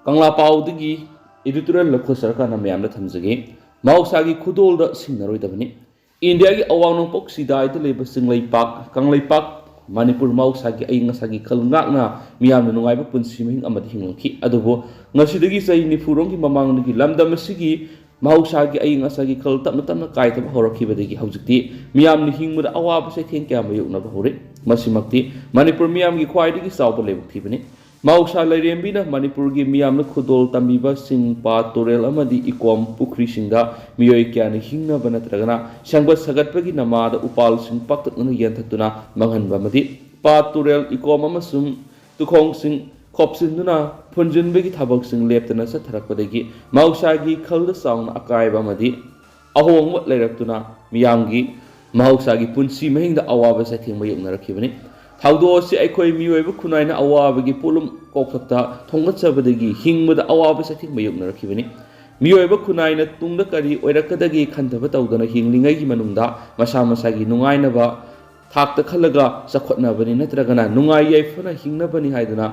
ꯀꯪꯂꯥ ꯄꯥꯎꯗꯒꯤ ꯏꯗꯤꯇꯣꯔꯤꯌꯦꯜ ꯂꯧꯈꯠꯆꯔꯀꯥꯟꯗ ꯃꯌꯥꯝꯗ ꯊꯝꯖꯒꯦ꯫ ꯃꯍꯧꯁꯥꯒꯤ ꯈꯨꯗꯣꯜꯗ ꯁꯤꯡꯅꯔꯣꯏꯗꯕꯅꯤ꯫ ꯏꯟꯗꯤꯌꯥꯒꯤ ꯑꯋꯥꯡ ꯅꯣꯡꯄꯣꯛ ꯆꯤꯗꯥꯏꯗ ꯂꯩꯕ ꯆꯤꯡꯂꯩꯄꯥꯛ, ꯀꯪꯂꯩꯄꯥꯛ, ꯃꯅꯤꯄꯨꯔ ꯃꯍꯧꯁꯥꯒꯤ ꯑꯏꯪ ꯑꯁꯥꯒꯤ ꯈꯜ ꯉꯥꯛꯅ ꯃꯤꯌꯥꯝꯅ ꯅꯨꯡꯉꯥꯏꯕ ꯄꯨꯟꯁꯤ ꯃꯍꯤꯡ ꯑꯃꯗ ꯍꯤꯡꯂꯝꯈꯤ꯫ ꯑꯗꯨꯕꯨ ꯉꯁꯤꯗꯒꯤ ꯆꯍꯤ ꯅꯤꯐꯨ ꯔꯣꯝꯒꯤ ꯃꯃꯥꯡꯗꯒꯤ ꯂꯝꯗꯝ ꯑꯁꯤꯒꯤ ꯃꯍꯧꯁꯥꯒꯤ ꯑꯏꯪ ꯑꯁꯥꯒꯤ ꯈꯜ ꯇꯞꯅ ꯇꯞꯅ ꯀꯥꯏꯊꯕ ꯍꯧꯔꯛꯈꯤꯕꯗꯒꯤ ꯍꯧꯖꯤꯛꯇꯤ ꯃꯤꯌꯥꯝꯅ ꯍꯤꯡꯕꯗ ꯑꯋꯥꯕ ꯆꯩꯊꯦꯡ ꯀꯌꯥ ꯃꯥꯌꯣꯛꯅꯕ ꯍꯧꯔꯦ꯫ ꯃꯁꯤꯃꯛꯇꯤ ꯃꯅꯤꯄꯨꯔ ꯃꯤꯌꯥꯝꯒꯤ ꯈ꯭ꯋꯥꯏꯗꯒꯤ ꯆꯥꯎꯕ ꯂꯥꯏꯕꯛ ꯊꯤꯕꯅꯤ꯫ ꯃꯍꯧꯁꯥ ꯂꯥꯏꯔꯦꯝꯕꯤꯅ ꯃꯅꯤꯄꯨꯔꯒꯤ ꯃꯤꯌꯥꯝꯅ ꯈꯨꯗꯣꯜ ꯇꯝꯕꯤꯕ ꯆꯤꯡ, ꯄꯥꯠ, ꯇꯨꯔꯦꯜ ꯑꯃꯗꯤ ꯏꯀꯣꯝ ꯄꯨꯈ꯭ꯔꯤꯁꯤꯡꯗ ꯃꯤꯑꯣꯏ ꯀꯌꯥꯅ ꯍꯤꯡꯅꯕ ꯅꯠꯇ꯭ꯔꯒꯅ ꯁꯦꯝꯒꯠ ꯁꯥꯒꯠꯄꯒꯤ ꯅꯃꯥꯗ ꯎꯄꯥꯜꯁꯤꯡ ꯄꯥꯛꯇꯛꯅꯅ ꯌꯥꯟꯊꯠꯇꯨꯅ ꯃꯥꯡꯍꯟꯕ ꯑꯃꯗꯤ ꯄꯥꯠ, ꯇꯨꯔꯦꯜ, ꯏꯀꯣꯝ ꯑꯃꯁꯨꯡ ꯇꯨꯈꯣꯡꯁꯤꯡ ꯈꯣꯞꯆꯤꯟꯗꯨꯅ ꯐꯨꯟꯖꯤꯟꯕꯒꯤ ꯊꯕꯛꯁꯤꯡ ꯂꯦꯞꯇꯅ ꯆꯠꯊꯔꯛꯄꯗꯒꯤ ꯃꯍꯧꯁꯥꯒꯤ ꯈꯜꯗ ꯆꯥꯎꯅ ꯑꯀꯥꯏꯕ ꯑꯃꯗꯤ ꯑꯍꯣꯡꯕ ꯂꯩꯔꯛꯇꯨꯅ ꯃꯤꯌꯥꯝꯒꯤ ꯃꯍꯧꯁꯥꯒꯤ ꯄꯨꯟꯁꯤ ꯃꯍꯤꯡꯗ ꯑꯋꯥꯕ ꯆꯩꯊꯦꯡ ꯃꯥꯌꯣꯛꯅꯔꯛꯈꯤꯕꯅꯤ꯫ ꯊꯧꯗꯣꯛ ꯑꯁꯤ ꯑꯩꯈꯣꯏ ꯃꯤꯑꯣꯏꯕ ꯈꯨꯟꯅꯥꯏꯅ ꯑꯋꯥꯕꯒꯤ ꯄꯣꯠꯂꯨꯝ ꯀꯣꯛꯊꯛꯇ ꯊꯣꯡꯒꯠꯆꯕꯗꯒꯤ ꯍꯤꯡꯕꯗ ꯑꯋꯥꯕ ꯆꯩꯊꯦꯡ ꯃꯥꯌꯣꯛꯅꯔꯛꯈꯤꯕꯅꯤ꯫ ꯃꯤꯑꯣꯏꯕ ꯈꯨꯟꯅꯥꯏꯅ ꯇꯨꯡꯗ ꯀꯔꯤ ꯑꯣꯏꯔꯛꯀꯗꯒꯦ ꯈꯟꯊꯕ ꯇꯧꯗꯅ ꯍꯤꯡꯂꯤꯉꯩꯒꯤ ꯃꯅꯨꯡꯗ ꯃꯁꯥ ꯃꯁꯥꯒꯤ ꯅꯨꯡꯉꯥꯏꯅꯕ ꯊꯥꯛꯇ ꯈꯜꯂꯒ ꯆꯥꯎꯈꯠꯅꯕꯅꯤ ꯅꯠꯇ꯭ꯔꯒꯅ ꯅꯨꯡꯉꯥꯏ ꯌꯥꯏꯐꯅ ꯍꯤꯡꯅꯕꯅꯤ ꯍꯥꯏꯗꯨꯅ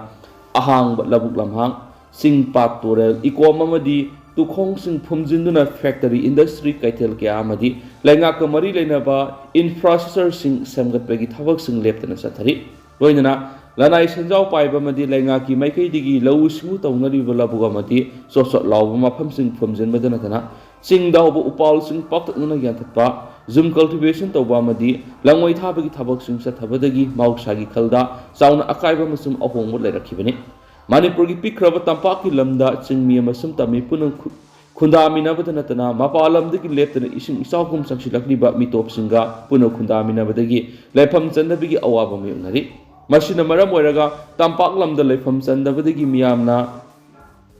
ꯑꯍꯥꯡꯕ ꯂꯧꯕꯨꯛ ꯂꯝꯍꯥꯡ, ꯆꯤꯡ ꯄꯥꯠ ꯇꯨꯔꯦꯜ, ꯏꯀꯣꯝ ꯑꯃꯗꯤ ꯇꯨꯈꯣꯡꯁꯤꯡ ꯐꯨꯝꯖꯤꯟꯗꯨꯅ ꯐꯦꯛꯇꯔꯤ, ꯏꯟꯗꯁꯇ꯭ꯔꯤ, ꯀꯩꯊꯦꯜ ꯀꯌꯥ ꯑꯃꯗꯤ ꯂꯩꯉꯥꯛꯀ ꯃꯔꯤ ꯂꯩꯅꯕ ꯏꯟꯐ꯭ꯔꯥꯁ꯭ꯇ꯭ꯔꯛꯆꯔꯁꯤꯡ ꯁꯦꯝꯒꯠꯄꯒꯤ ꯊꯕꯛꯁꯤꯡ ꯂꯦꯞꯇꯅ ꯆꯠꯊꯔꯤ꯫ ꯂꯣꯏꯅꯅ ꯂꯅꯥꯏ ꯁꯦꯟꯖꯥꯎ ꯄꯥꯏꯕ ꯑꯃꯗꯤ ꯂꯩꯉꯥꯛꯀꯤ ꯃꯥꯏꯀꯩꯗꯒꯤ ꯂꯧꯎ ꯁꯤꯡꯎ ꯇꯧꯅꯔꯤꯕ ꯂꯧꯕꯨꯛ ꯑꯃꯗꯤ ꯆꯣꯠ ꯆꯣꯠ ꯂꯥꯎꯕ ꯃꯐꯝꯁꯤꯡ ꯐꯨꯝꯖꯤꯟꯕꯗ ꯅꯠꯇꯅ ꯆꯤꯡꯗ ꯍꯧꯕ ꯎꯄꯥꯜꯁꯤꯡ ꯄꯥꯛꯇꯛꯅꯅ ꯌꯥꯟꯊꯠꯄ, ꯖꯨꯝ ꯀꯜꯇꯤꯚꯦꯁꯟ ꯇꯧꯕ ꯑꯃꯗꯤ ꯂꯪꯋꯥꯏ ꯊꯥꯕꯒꯤ ꯊꯕꯛꯁꯤꯡ ꯆꯠꯊꯕꯗꯒꯤ ꯃꯍꯧꯁꯥꯒꯤ ꯈꯜꯗ ꯆꯥꯎꯅ ꯑꯀꯥꯏꯕ ꯑꯃꯁꯨꯡ ꯑꯍꯣꯡꯕ ꯂꯩꯔꯛꯈꯤꯕꯅꯤ꯫ ꯃꯅꯤꯄꯨꯔꯒꯤ ꯄꯤꯛꯈ꯭ꯔꯕ ꯇꯝꯄꯥꯛꯀꯤ ꯂꯝꯗ ꯆꯤꯡꯃꯤ ꯑꯃꯁꯨꯡ ꯇꯝꯃꯤ ꯄꯨꯟꯅ ꯈꯨ-, ꯈꯨꯟꯗꯥꯃꯤꯟꯅꯕꯗ ꯅꯠꯇꯅ ꯃꯄꯥꯟ ꯂꯝꯗꯒꯤ ꯂꯦꯞꯇꯅ ꯏꯁꯤꯡ ꯏꯆꯥꯎꯒꯨꯝ ꯆꯪꯁꯤꯜꯂꯛꯂꯤꯕ ꯃꯤꯇꯣꯞꯁꯤꯡꯒ ꯄꯨꯟꯅ ꯈꯨꯟꯗꯥꯃꯤꯟꯅꯕꯗꯒꯤ ꯂꯩꯐꯝ ꯆꯟꯗꯕꯒꯤ ꯑꯋꯥꯕ ꯃꯥꯌꯣꯛꯅꯔꯤ꯫ ꯃꯁꯤꯅ ꯃꯔꯝ ꯑꯣꯏꯔꯒ ꯇꯝꯄꯥꯛ ꯂꯝꯗ ꯂꯩꯐꯝ ꯆꯟꯗꯕꯗꯒꯤ ꯃꯤꯌꯥꯝꯅ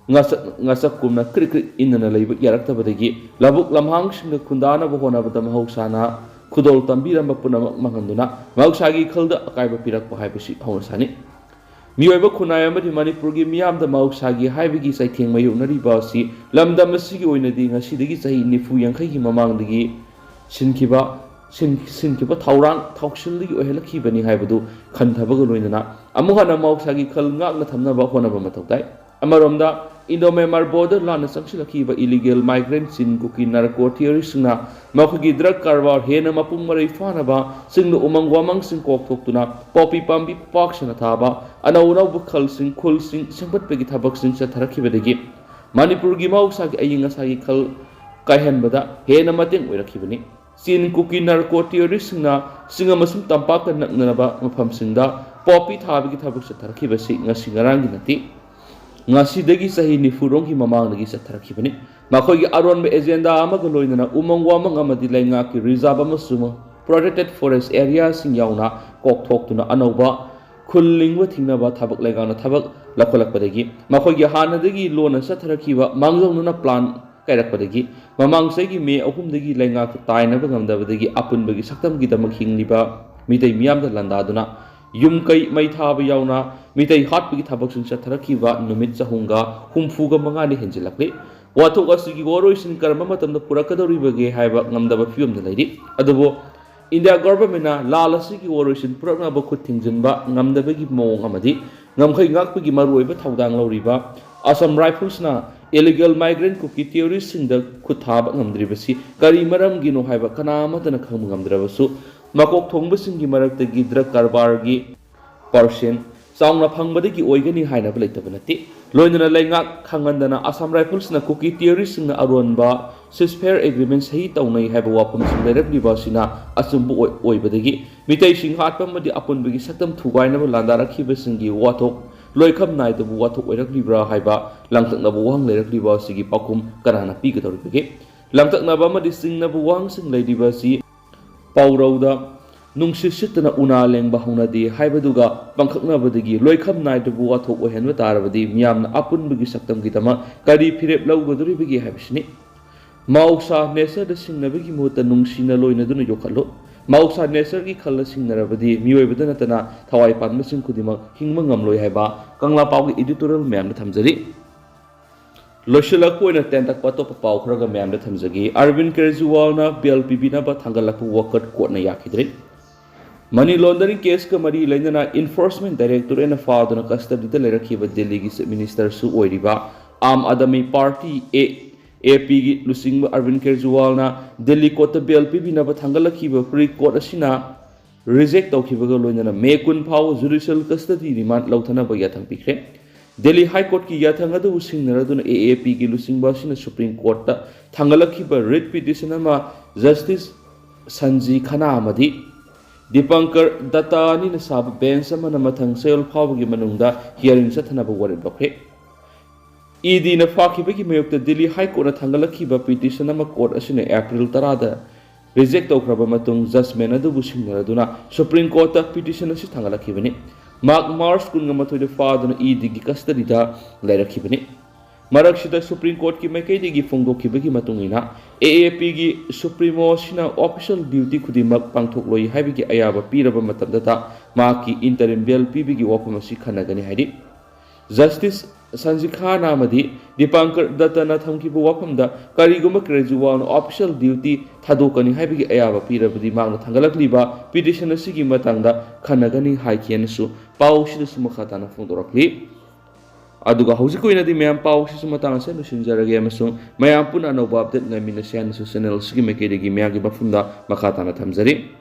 ꯉꯆꯛ-, ꯉꯆꯛꯀꯨꯝꯅ ꯀ꯭ꯔꯤꯛ ꯀ꯭ꯔꯤꯛ ꯏꯟꯗꯨꯅ ꯂꯩꯕ ꯌꯥꯔꯛꯇꯕꯗꯒꯤ ꯂꯧꯕꯨꯛ ꯂꯝꯍꯥꯡꯁꯤꯡꯗ ꯈꯨꯟꯗꯥꯅꯕ ꯍꯣꯠꯅꯕꯗ ꯃꯍꯧꯁꯥꯅ ꯈꯨꯗꯣꯜ ꯇꯝꯕꯤꯔꯝꯕ ꯄꯨꯝꯅꯃꯛ ꯃꯥꯡꯍꯟꯗꯨꯅ ꯃꯍꯧꯁꯥꯒꯤ ꯈꯜꯗ ꯑꯀꯥꯏꯕ ꯄꯤꯔꯛꯄ ꯍꯥꯏꯕꯁꯤ ꯍꯧꯅꯁꯥꯅꯤ꯫ ꯃꯤꯑꯣꯏꯕ ꯈꯨꯟꯅꯥꯏ ꯑꯃꯗꯤ ꯃꯅꯤꯄꯨꯔꯒꯤ ꯃꯤꯌꯥꯝꯗ ꯃꯍꯧꯁꯥꯒꯤ ꯍꯥꯏꯕꯒꯤ ꯆꯩꯊꯦꯡ ꯃꯥꯌꯣꯛꯅꯔꯤꯕ ꯑꯁꯤ ꯂꯝꯗꯝ ꯑꯁꯤꯒꯤ ꯑꯣꯏꯅꯗꯤ ꯉꯁꯤꯗꯒꯤ ꯆꯍꯤ ꯅꯤꯐꯨ ꯌꯥꯡꯈꯩꯒꯤ ꯃꯃꯥꯡꯗꯒꯤ ꯁꯤꯟꯈꯤꯕ, ꯁꯤꯟ-, ꯁꯤꯟꯈꯤꯕ ꯊꯧꯔꯥꯡ ꯊꯧꯁꯤꯜꯗꯒꯤ ꯑꯣꯏꯍꯜꯂꯛꯈꯤꯕꯅꯤ ꯍꯥꯏꯕꯗꯨ ꯈꯟꯊꯕꯒ ꯂꯣꯏꯅꯅ ꯑꯃꯨꯛ ꯍꯟꯅ ꯃꯍꯧꯁꯥꯒꯤ ꯈꯜ ꯉꯥꯛꯅ ꯊꯝꯅꯕ ꯍꯣꯠꯅꯕ ꯃꯊꯧ ꯇꯥꯏ꯫ ꯑꯃꯔꯣꯝꯗ, ꯏꯟꯗꯣ ꯃ꯭ꯌꯥꯟꯃꯥꯔ ꯕꯣꯔꯗꯔ ꯂꯥꯟꯅ ꯆꯪꯁꯤꯜꯂꯛꯈꯤꯕ ꯏꯂꯤꯒꯦꯜ ꯃꯥꯏꯒ꯭ꯔꯦꯟꯠ ꯆꯤꯟ ꯀꯨꯀꯤ ꯅꯥꯔꯀꯣ ꯇꯤꯌꯣꯔꯤꯁꯁꯤꯡꯅ ꯃꯈꯣꯏꯒꯤ ꯗ꯭ꯔꯒ ꯀꯔꯕꯥꯔ ꯍꯦꯟꯅ ꯃꯄꯨꯡ ꯃꯔꯩ ꯐꯥꯅꯕ ꯆꯤꯡꯗ ꯎꯃꯪ ꯋꯥꯃꯪꯁꯤꯡ ꯀꯣꯛꯊꯣꯛꯇꯨꯅ ꯄꯣꯄꯤ ꯄꯥꯝꯕꯤ ꯄꯥꯛ ꯁꯟꯅ ꯊꯥꯕ, ꯑꯅꯧ ꯑꯅꯧꯕ ꯈꯜꯁꯤꯡ, ꯈꯨꯜꯁꯤꯡ ꯁꯦꯝꯒꯠꯄꯒꯤ ꯊꯕꯛꯁꯤꯡ ꯆꯠꯊꯔꯛꯈꯤꯕꯗꯒꯤ ꯃꯅꯤꯄꯨꯔꯒꯤ ꯃꯍꯧꯁꯥꯒꯤ ꯑꯏꯪ ꯑꯁꯥꯒꯤ ꯈꯜ ꯀꯥꯏꯍꯟꯕꯗ ꯍꯦꯟꯅ ꯃꯇꯦꯡ ꯑꯣꯏꯔꯛꯈꯤꯕꯅꯤ꯫ ꯆꯤꯟ ꯀꯨꯀꯤ ꯅꯥꯔꯀꯣ ꯇꯤꯌꯣꯔꯤꯁꯁꯤꯡꯅ ꯆꯤꯡ ꯑꯃꯁꯨꯡ ꯇꯝꯄꯥꯛꯀ ꯅꯛꯅꯔꯕ ꯃꯐꯝꯁꯤꯡꯗ ꯄꯣꯄꯤ ꯊꯥꯕꯒꯤ ꯊꯕꯛ ꯆꯠꯊꯔꯛꯈꯤꯕꯁꯤ ꯉꯁꯤ ꯉꯔꯥꯡꯒꯤ ꯅꯠꯇꯦ꯫ ꯉꯁꯤꯗꯒꯤ ꯆꯍꯤ ꯅꯤꯐꯨꯔꯣꯝꯒꯤ ꯃꯃꯥꯡꯗꯒꯤ ꯆꯠꯊꯔꯛꯈꯤꯕꯅꯤ꯫ ꯃꯈꯣꯏꯒꯤ ꯑꯔꯣꯟꯕ ꯑꯦꯖꯦꯟꯗꯥ ꯑꯃꯒ ꯂꯣꯏꯅꯅ ꯎꯃꯪ ꯋꯥꯃꯪ ꯑꯃꯗꯤ ꯂꯩꯉꯥꯛꯀꯤ ꯔꯤꯖꯥꯔꯚ ꯑꯃꯁꯨꯡ ꯄ꯭ꯔꯣꯇꯦꯛꯇꯦꯗ ꯐꯣꯔꯦꯁ꯭ꯠ ꯑꯦꯔꯤꯌꯥꯁꯤꯡ ꯌꯥꯎꯅ ꯀꯣꯛꯊꯣꯛꯇꯨꯅ ꯑꯅꯧꯕ ꯈꯨꯜ ꯂꯤꯡꯕ ꯊꯤꯡꯅꯕ ꯊꯕꯛ ꯂꯩꯉꯥꯛꯅ ꯊꯕꯛ ꯂꯧꯈꯠꯂꯛꯄꯗꯒꯤ ꯃꯈꯣꯏꯒꯤ ꯍꯥꯟꯅꯗꯒꯤ ꯂꯣꯟꯅ ꯆꯠꯊꯔꯛꯈꯤꯕ ꯃꯥꯡꯖꯧꯅꯅ ꯄ꯭ꯂꯥꯟ ꯀꯥꯏꯔꯛꯄꯗꯒꯤ ꯃꯃꯥꯡ ꯆꯍꯤꯒꯤ ꯃꯦ ꯑꯍꯨꯝꯗꯒꯤ ꯂꯩꯉꯥꯛꯇ ꯇꯥꯏꯅꯕ ꯉꯝꯗꯕꯗꯒꯤ ꯑꯄꯨꯟꯕꯒꯤ ꯁꯛꯇꯝꯒꯤꯗꯃꯛ ꯍꯤꯡꯂꯤꯕ ꯃꯤꯇꯩ ꯃꯤꯌꯥꯝꯗ ꯂꯥꯟꯗꯥꯗꯨꯅ ꯌꯨꯝ ꯀꯩ ꯃꯩ ꯊꯥꯕ ꯌꯥꯎꯅ ꯃꯤꯇꯩ ꯍꯥꯠꯄꯒꯤ ꯊꯕꯛꯁꯤꯡ ꯆꯠꯊꯔꯛꯈꯤꯕ ꯅꯨꯃꯤꯠ ꯆꯍꯨꯝꯒ ꯍꯨꯝꯐꯨꯒ ꯃꯉꯥꯅꯤ ꯍꯦꯟꯖꯤꯜꯂꯛꯂꯤ꯫ ꯋꯥꯊꯣꯛ ꯑꯁꯤꯒꯤ ꯋꯥꯔꯣꯏꯁꯤꯟ ꯀꯔꯝꯕ ꯃꯇꯝꯗ ꯄꯨꯔꯛꯀꯗꯧꯔꯤꯕꯒꯦ ꯍꯥꯏꯕ ꯉꯝꯗꯕ ꯐꯤꯕꯝꯗ ꯂꯩꯔꯤ꯫ ꯑꯗꯨꯕꯨ ꯏꯟꯗꯤꯌꯥ ꯒꯣꯚꯔꯟꯃꯦꯟꯠꯅ ꯂꯥꯜ ꯑꯁꯤꯒꯤ ꯋꯥꯔꯣꯏꯁꯤꯟ ꯄꯨꯔꯛꯅꯕ ꯈꯨꯠ ꯊꯤꯡꯖꯤꯟꯕ ꯉꯝꯗꯕꯒꯤ ꯃꯑꯣꯡ ꯑꯃꯗꯤ ꯉꯝꯈꯩ ꯉꯥꯛꯄꯒꯤ ꯃꯔꯨꯑꯣꯏꯕ ꯊꯧꯗꯥꯡ ꯂꯧꯔꯤꯕ ꯑꯁꯥꯝ ꯔꯥꯏꯐꯜꯁꯅ ꯏꯂꯤꯒꯦꯜ ꯃꯥꯏꯒ꯭ꯔꯦꯟꯠ ꯀꯨꯀꯤ ꯇꯤꯌꯣꯔꯤꯁ꯭ꯠꯁꯤꯡꯗ ꯈꯨꯠ ꯊꯥꯕ ꯉꯝꯗ꯭ꯔꯤꯕꯁꯤ ꯀꯔꯤ ꯃꯔꯝꯒꯤꯅꯣ ꯍꯥꯏꯕ ꯀꯅꯥ ꯑꯃꯠꯇꯅ ꯈꯪꯕ ꯉꯝꯗ꯭ꯔꯕꯁꯨ, ꯃꯀꯣꯛ ꯊꯣꯡꯕꯁꯤꯡꯒꯤ ꯃꯔꯛꯇꯒꯤ ꯗ꯭ꯔꯒ ꯀꯔꯕꯥꯔꯒꯤ ꯄꯥꯔꯁꯟ ꯆꯥꯎꯅ ꯐꯪꯕꯗꯒꯤ ꯑꯣꯏꯒꯅꯤ ꯍꯥꯏꯅꯕ ꯂꯩꯇꯕ ꯅꯠꯇꯦ꯫ ꯂꯣꯏꯅꯅ ꯂꯩꯉꯥꯛ ꯈꯪꯍꯟꯗꯅ ꯑꯁꯥꯝ ꯔꯥꯏꯐꯜꯁꯅ ꯀꯨꯀꯤ ꯇꯦꯔꯣꯔꯤꯁꯁꯤꯡꯅ ꯑꯔꯣꯟꯕ ceasefire agreement ꯁꯍꯤ ꯇꯧꯅꯩ ꯍꯥꯏꯕ ꯋꯥꯐꯝꯁꯤꯡ ꯂꯩꯔꯛꯂꯤꯕ ꯑꯁꯤꯅ ꯑꯆꯨꯝꯕ ꯑꯣꯏ-, ꯑꯣꯏꯕꯗꯒꯤ ꯃꯤꯇꯩꯁꯤꯡ ꯍꯥꯠꯄ ꯑꯃꯗꯤ ꯑꯄꯨꯟꯕꯒꯤ ꯁꯛꯇꯝ ꯊꯨꯒꯥꯏꯅꯕ ꯂꯥꯟꯗꯥꯔꯛꯈꯤꯕꯁꯤꯡꯒꯤ ꯋꯥꯊꯣꯛ ꯂꯣꯏꯈꯝ ꯅꯥꯏꯗꯕ ꯋꯥꯊꯣꯛ ꯑꯣꯏꯔꯛꯂꯤꯕ꯭ꯔꯥ ꯍꯥꯏꯕ ꯂꯥꯡꯇꯛꯅꯕ ꯋꯥꯍꯪ ꯂꯩꯔꯛꯂꯤꯕ ꯑꯁꯤꯒꯤ ꯄꯥꯎꯈꯨꯝ ꯀꯅꯥꯅ ꯄꯤꯒꯗꯧꯔꯤꯕꯒꯦ? ꯂꯥꯡꯇꯛꯅꯕ ꯑꯃꯗꯤ ꯆꯤꯡꯅꯕ ꯋꯥꯍꯪꯁꯤꯡ ꯂꯩꯔꯤꯕ ꯑꯁꯤ ꯄꯥꯎꯔꯧꯗ "ꯅꯨꯡꯁꯤꯠ ꯁꯤꯠꯇꯅ ꯎꯅꯥ ꯂꯦꯡꯕ ꯍꯧꯅꯗꯦ" ꯍꯥꯏꯕꯗꯨꯒ ꯄꯥꯡꯈꯛꯅꯕꯗꯒꯤ ꯂꯣꯏꯈꯝ ꯅꯥꯏꯗꯕ ꯋꯥꯊꯣꯛ ꯑꯣꯏꯍꯟꯕ ꯇꯥꯔꯕꯗꯤ ꯃꯤꯌꯥꯝꯅ ꯑꯄꯨꯟꯕꯒꯤ ꯁꯛꯇꯝꯒꯤꯗꯃꯛ ꯀꯔꯤ ꯐꯤꯔꯦꯞ ꯂꯧꯒꯗꯧꯔꯤꯕꯒꯦ ꯍꯥꯏꯕꯁꯤꯅꯤ꯫ ꯃꯍꯧꯁꯥ natureꯗ ꯁꯤꯡꯅꯕꯒꯤ ꯃꯍꯨꯠꯇ ꯅꯨꯡꯁꯤꯅ ꯂꯣꯏꯅꯗꯨꯅ ꯌꯣꯛꯈꯠꯂꯨ꯫ ꯃꯍꯧꯁꯥ natureꯒꯤ ꯈꯜꯅ ꯁꯤꯡꯅꯔꯕꯗꯤ ꯃꯤꯑꯣꯏꯕꯗ ꯅꯠꯇꯅ ꯊꯋꯥꯏ ꯄꯥꯟꯕꯁꯤꯡ ꯈꯨꯗꯤꯡꯃꯛ ꯍꯤꯡꯕ ꯉꯝꯂꯣꯏ ꯍꯥꯏꯕ ꯀꯪꯂꯥ ꯄꯥꯎꯒꯤ editorial ꯃꯌꯥꯝꯗ ꯊꯝꯖꯔꯤ꯫ ꯂꯣꯏꯁꯤꯜꯂꯛꯄ ꯑꯣꯏꯅ ꯇꯦꯟꯇꯛꯄ ꯑꯇꯣꯞꯄ ꯄꯥꯎ ꯈꯔꯒ ꯃꯌꯥꯝꯗ ꯊꯝꯖꯒꯦ꯫ ꯑꯔꯕꯤꯟ ꯀꯦꯖꯔꯤꯋꯥꯜꯅ bail ꯄꯤꯕꯤꯅꯕ ꯊꯥꯡꯒꯠꯂꯛꯄ ꯋꯥꯀꯠ ꯀꯣꯔꯠꯅ ꯌꯥꯈꯤꯗ꯭ꯔꯦ꯫ Money laundering caseꯀ ꯃꯔꯤ ꯂꯩꯅꯅ Enforcement Directorateꯅ ꯐꯥꯗꯨꯅ custodyꯗ ꯂꯩꯔꯛꯈꯤꯕ ꯗꯦꯜꯂꯤꯒꯤ Chief Ministerꯁꯨ ꯑꯣꯏꯔꯤꯕ ꯑꯥꯝ ꯑꯥꯗꯃꯤ ꯄꯥꯔꯇꯤ, AAPꯒꯤ ꯂꯨꯆꯤꯡꯕ ꯑꯔꯕꯤꯟ ꯀꯦꯖꯔꯤꯋꯥꯜꯅ ꯗꯦꯜꯂꯤ ꯀꯣꯔꯠꯇ bail ꯄꯤꯕꯤꯅꯕ ꯊꯥꯡꯒꯠꯂꯛꯈꯤꯕ plea ꯀꯣꯔꯠ ꯑꯁꯤꯅ reject ꯇꯧꯈꯤꯕꯒ ꯂꯣꯏꯅꯅ ꯃꯦ ꯀꯨꯟ ꯐꯥꯎꯕ judicial custody remand ꯂꯧꯊꯅꯕ ꯌꯥꯊꯪ ꯄꯤꯈ꯭ꯔꯦ꯫ ꯗꯦꯜꯂꯤ ꯍꯥꯏ ꯀꯣꯔꯠꯀꯤ ꯌꯥꯊꯪ ꯑꯗꯨꯕꯨ ꯁꯤꯡꯅꯔꯗꯨꯅ AAPꯒꯤ ꯂꯨꯆꯤꯡꯕ ꯑꯁꯤꯅ ꯁꯨꯄ꯭ꯔꯤꯝ ꯀꯣꯔꯠꯇ ꯊꯥꯡꯒꯠꯂꯛꯈꯤꯕ writ petition ꯑꯃ ꯖꯁꯇꯤꯁ ꯁꯟꯖꯤ ꯈꯟꯅꯥ ꯑꯃꯗꯤ ꯗꯤꯄꯪꯀꯔ ꯗꯠꯇꯥ ꯑꯅꯤꯅ ꯁꯥꯕ ꯕꯦꯟꯆ ꯑꯃꯅ ꯃꯊꯪ ꯆꯌꯣꯜ ꯐꯥꯎꯕꯒꯤ ꯃꯅꯨꯡꯗ hearing ꯆꯠꯊꯅꯕ ꯋꯥꯔꯦꯞ ꯂꯧꯈ꯭ꯔꯦ꯫ EDꯅ ꯐꯥꯈꯤꯕꯒꯤ ꯃꯥꯌꯣꯛꯇ ꯗꯤꯜꯂꯤ ꯍꯥꯏ ꯀꯣꯔꯠꯅ ꯊꯥꯡꯒꯠꯂꯛꯈꯤꯕ petition ꯑꯃ ꯀꯣꯔꯠ ꯑꯁꯤꯅ ꯑꯦꯄ꯭ꯔꯤꯜ ꯇꯔꯥꯗ reject ꯇꯧꯈ꯭ꯔꯕ ꯃꯇꯨꯡ, judgment ꯑꯗꯨꯕꯨ ꯁꯤꯡꯅꯔꯗꯨꯅ ꯁꯨꯄ꯭ꯔꯤꯝ ꯀꯣꯔꯠꯇ petition ꯑꯁꯤ ꯊꯥꯡꯒꯠꯂꯛꯈꯤꯕꯅꯤ꯫ ꯃꯍꯥꯛ ꯃꯥꯔꯆ ꯀꯨꯟꯒ ꯃꯥꯊꯣꯏꯗ ꯐꯥꯗꯨꯅ EDꯒꯤ custodyꯗ ꯂꯩꯔꯛꯈꯤꯕꯅꯤ꯫ ꯃꯔꯛꯁꯤꯗ ꯁꯨꯄ꯭ꯔꯤꯝ ꯀꯣꯔꯠꯀꯤ ꯃꯥꯏꯀꯩꯗꯒꯤ ꯐꯣꯡꯗꯣꯛꯈꯤꯕꯒꯤ ꯃꯇꯨꯡ ꯏꯟꯅ, AAPꯒꯤ supremo ꯑꯁꯤꯅ official duty ꯈꯨꯗꯤꯡꯃꯛ ꯄꯥꯡꯊꯣꯛꯂꯣꯏ ꯍꯥꯏꯕꯒꯤ ꯑꯌꯥꯕ ꯄꯤꯔꯕ ꯃꯇꯝꯗꯇ ꯃꯍꯥꯛꯀꯤ interim bail ꯄꯤꯕꯒꯤ ꯋꯥꯐꯝ ꯑꯁꯤ ꯈꯟꯅꯒꯅꯤ ꯍꯥꯏꯔꯤ꯫ ꯖꯁꯇꯤꯁ ꯁꯟꯖꯤꯈꯥꯅ ꯑꯃꯗꯤ ꯗꯤꯄꯥꯡꯀꯔ ꯗꯠꯇꯅ ꯊꯝꯈꯤꯕ ꯋꯥꯐꯝꯗ, ꯀꯔꯤꯒꯨꯝꯕ ꯀꯦꯖꯔꯤꯋꯥꯜꯅ official duty ꯊꯥꯗꯣꯛꯀꯅꯤ ꯍꯥꯏꯕꯒꯤ ꯑꯌꯥꯕ ꯄꯤꯔꯕꯗꯤ ꯃꯍꯥꯛꯅ ꯊꯥꯡꯒꯠꯂꯛꯂꯤꯕ petition ꯑꯁꯤꯒꯤ ꯃꯇꯥꯡꯗ ꯈꯟꯅꯒꯅꯤ ꯍꯥꯏꯈꯤ ꯍꯥꯏꯅꯁꯨ ꯄꯥꯎ ꯑꯁꯤꯗꯁꯨ ꯃꯈꯥ ꯇꯥꯅ ꯐꯣꯡꯗꯣꯔꯛꯂꯤ꯫ ꯑꯗꯨꯒ ꯍꯧꯖꯤꯛꯀꯤ ꯑꯣꯏꯅꯗꯤ ꯃꯌꯥꯝ ꯄꯥꯎ ꯑꯁꯤꯁꯨ ꯃꯇꯥꯡ ꯑꯁꯤꯗ ꯂꯣꯏꯁꯤꯟꯖꯔꯒꯦ ꯑꯃꯁꯨꯡ ꯃꯌꯥꯝ ꯄꯨꯟꯅ ꯑꯅꯧꯕ update ꯉꯥꯏꯃꯤꯟꯅꯁꯤ ꯍꯥꯏꯅꯁꯨ channel ꯑꯁꯤꯒꯤ ꯃꯥꯏꯀꯩꯗꯒꯤ ꯃꯌꯥꯝꯒꯤ ꯃꯐꯝꯗ ꯃꯈꯥ ꯇꯥꯅ ꯊꯝꯖꯔꯤ꯫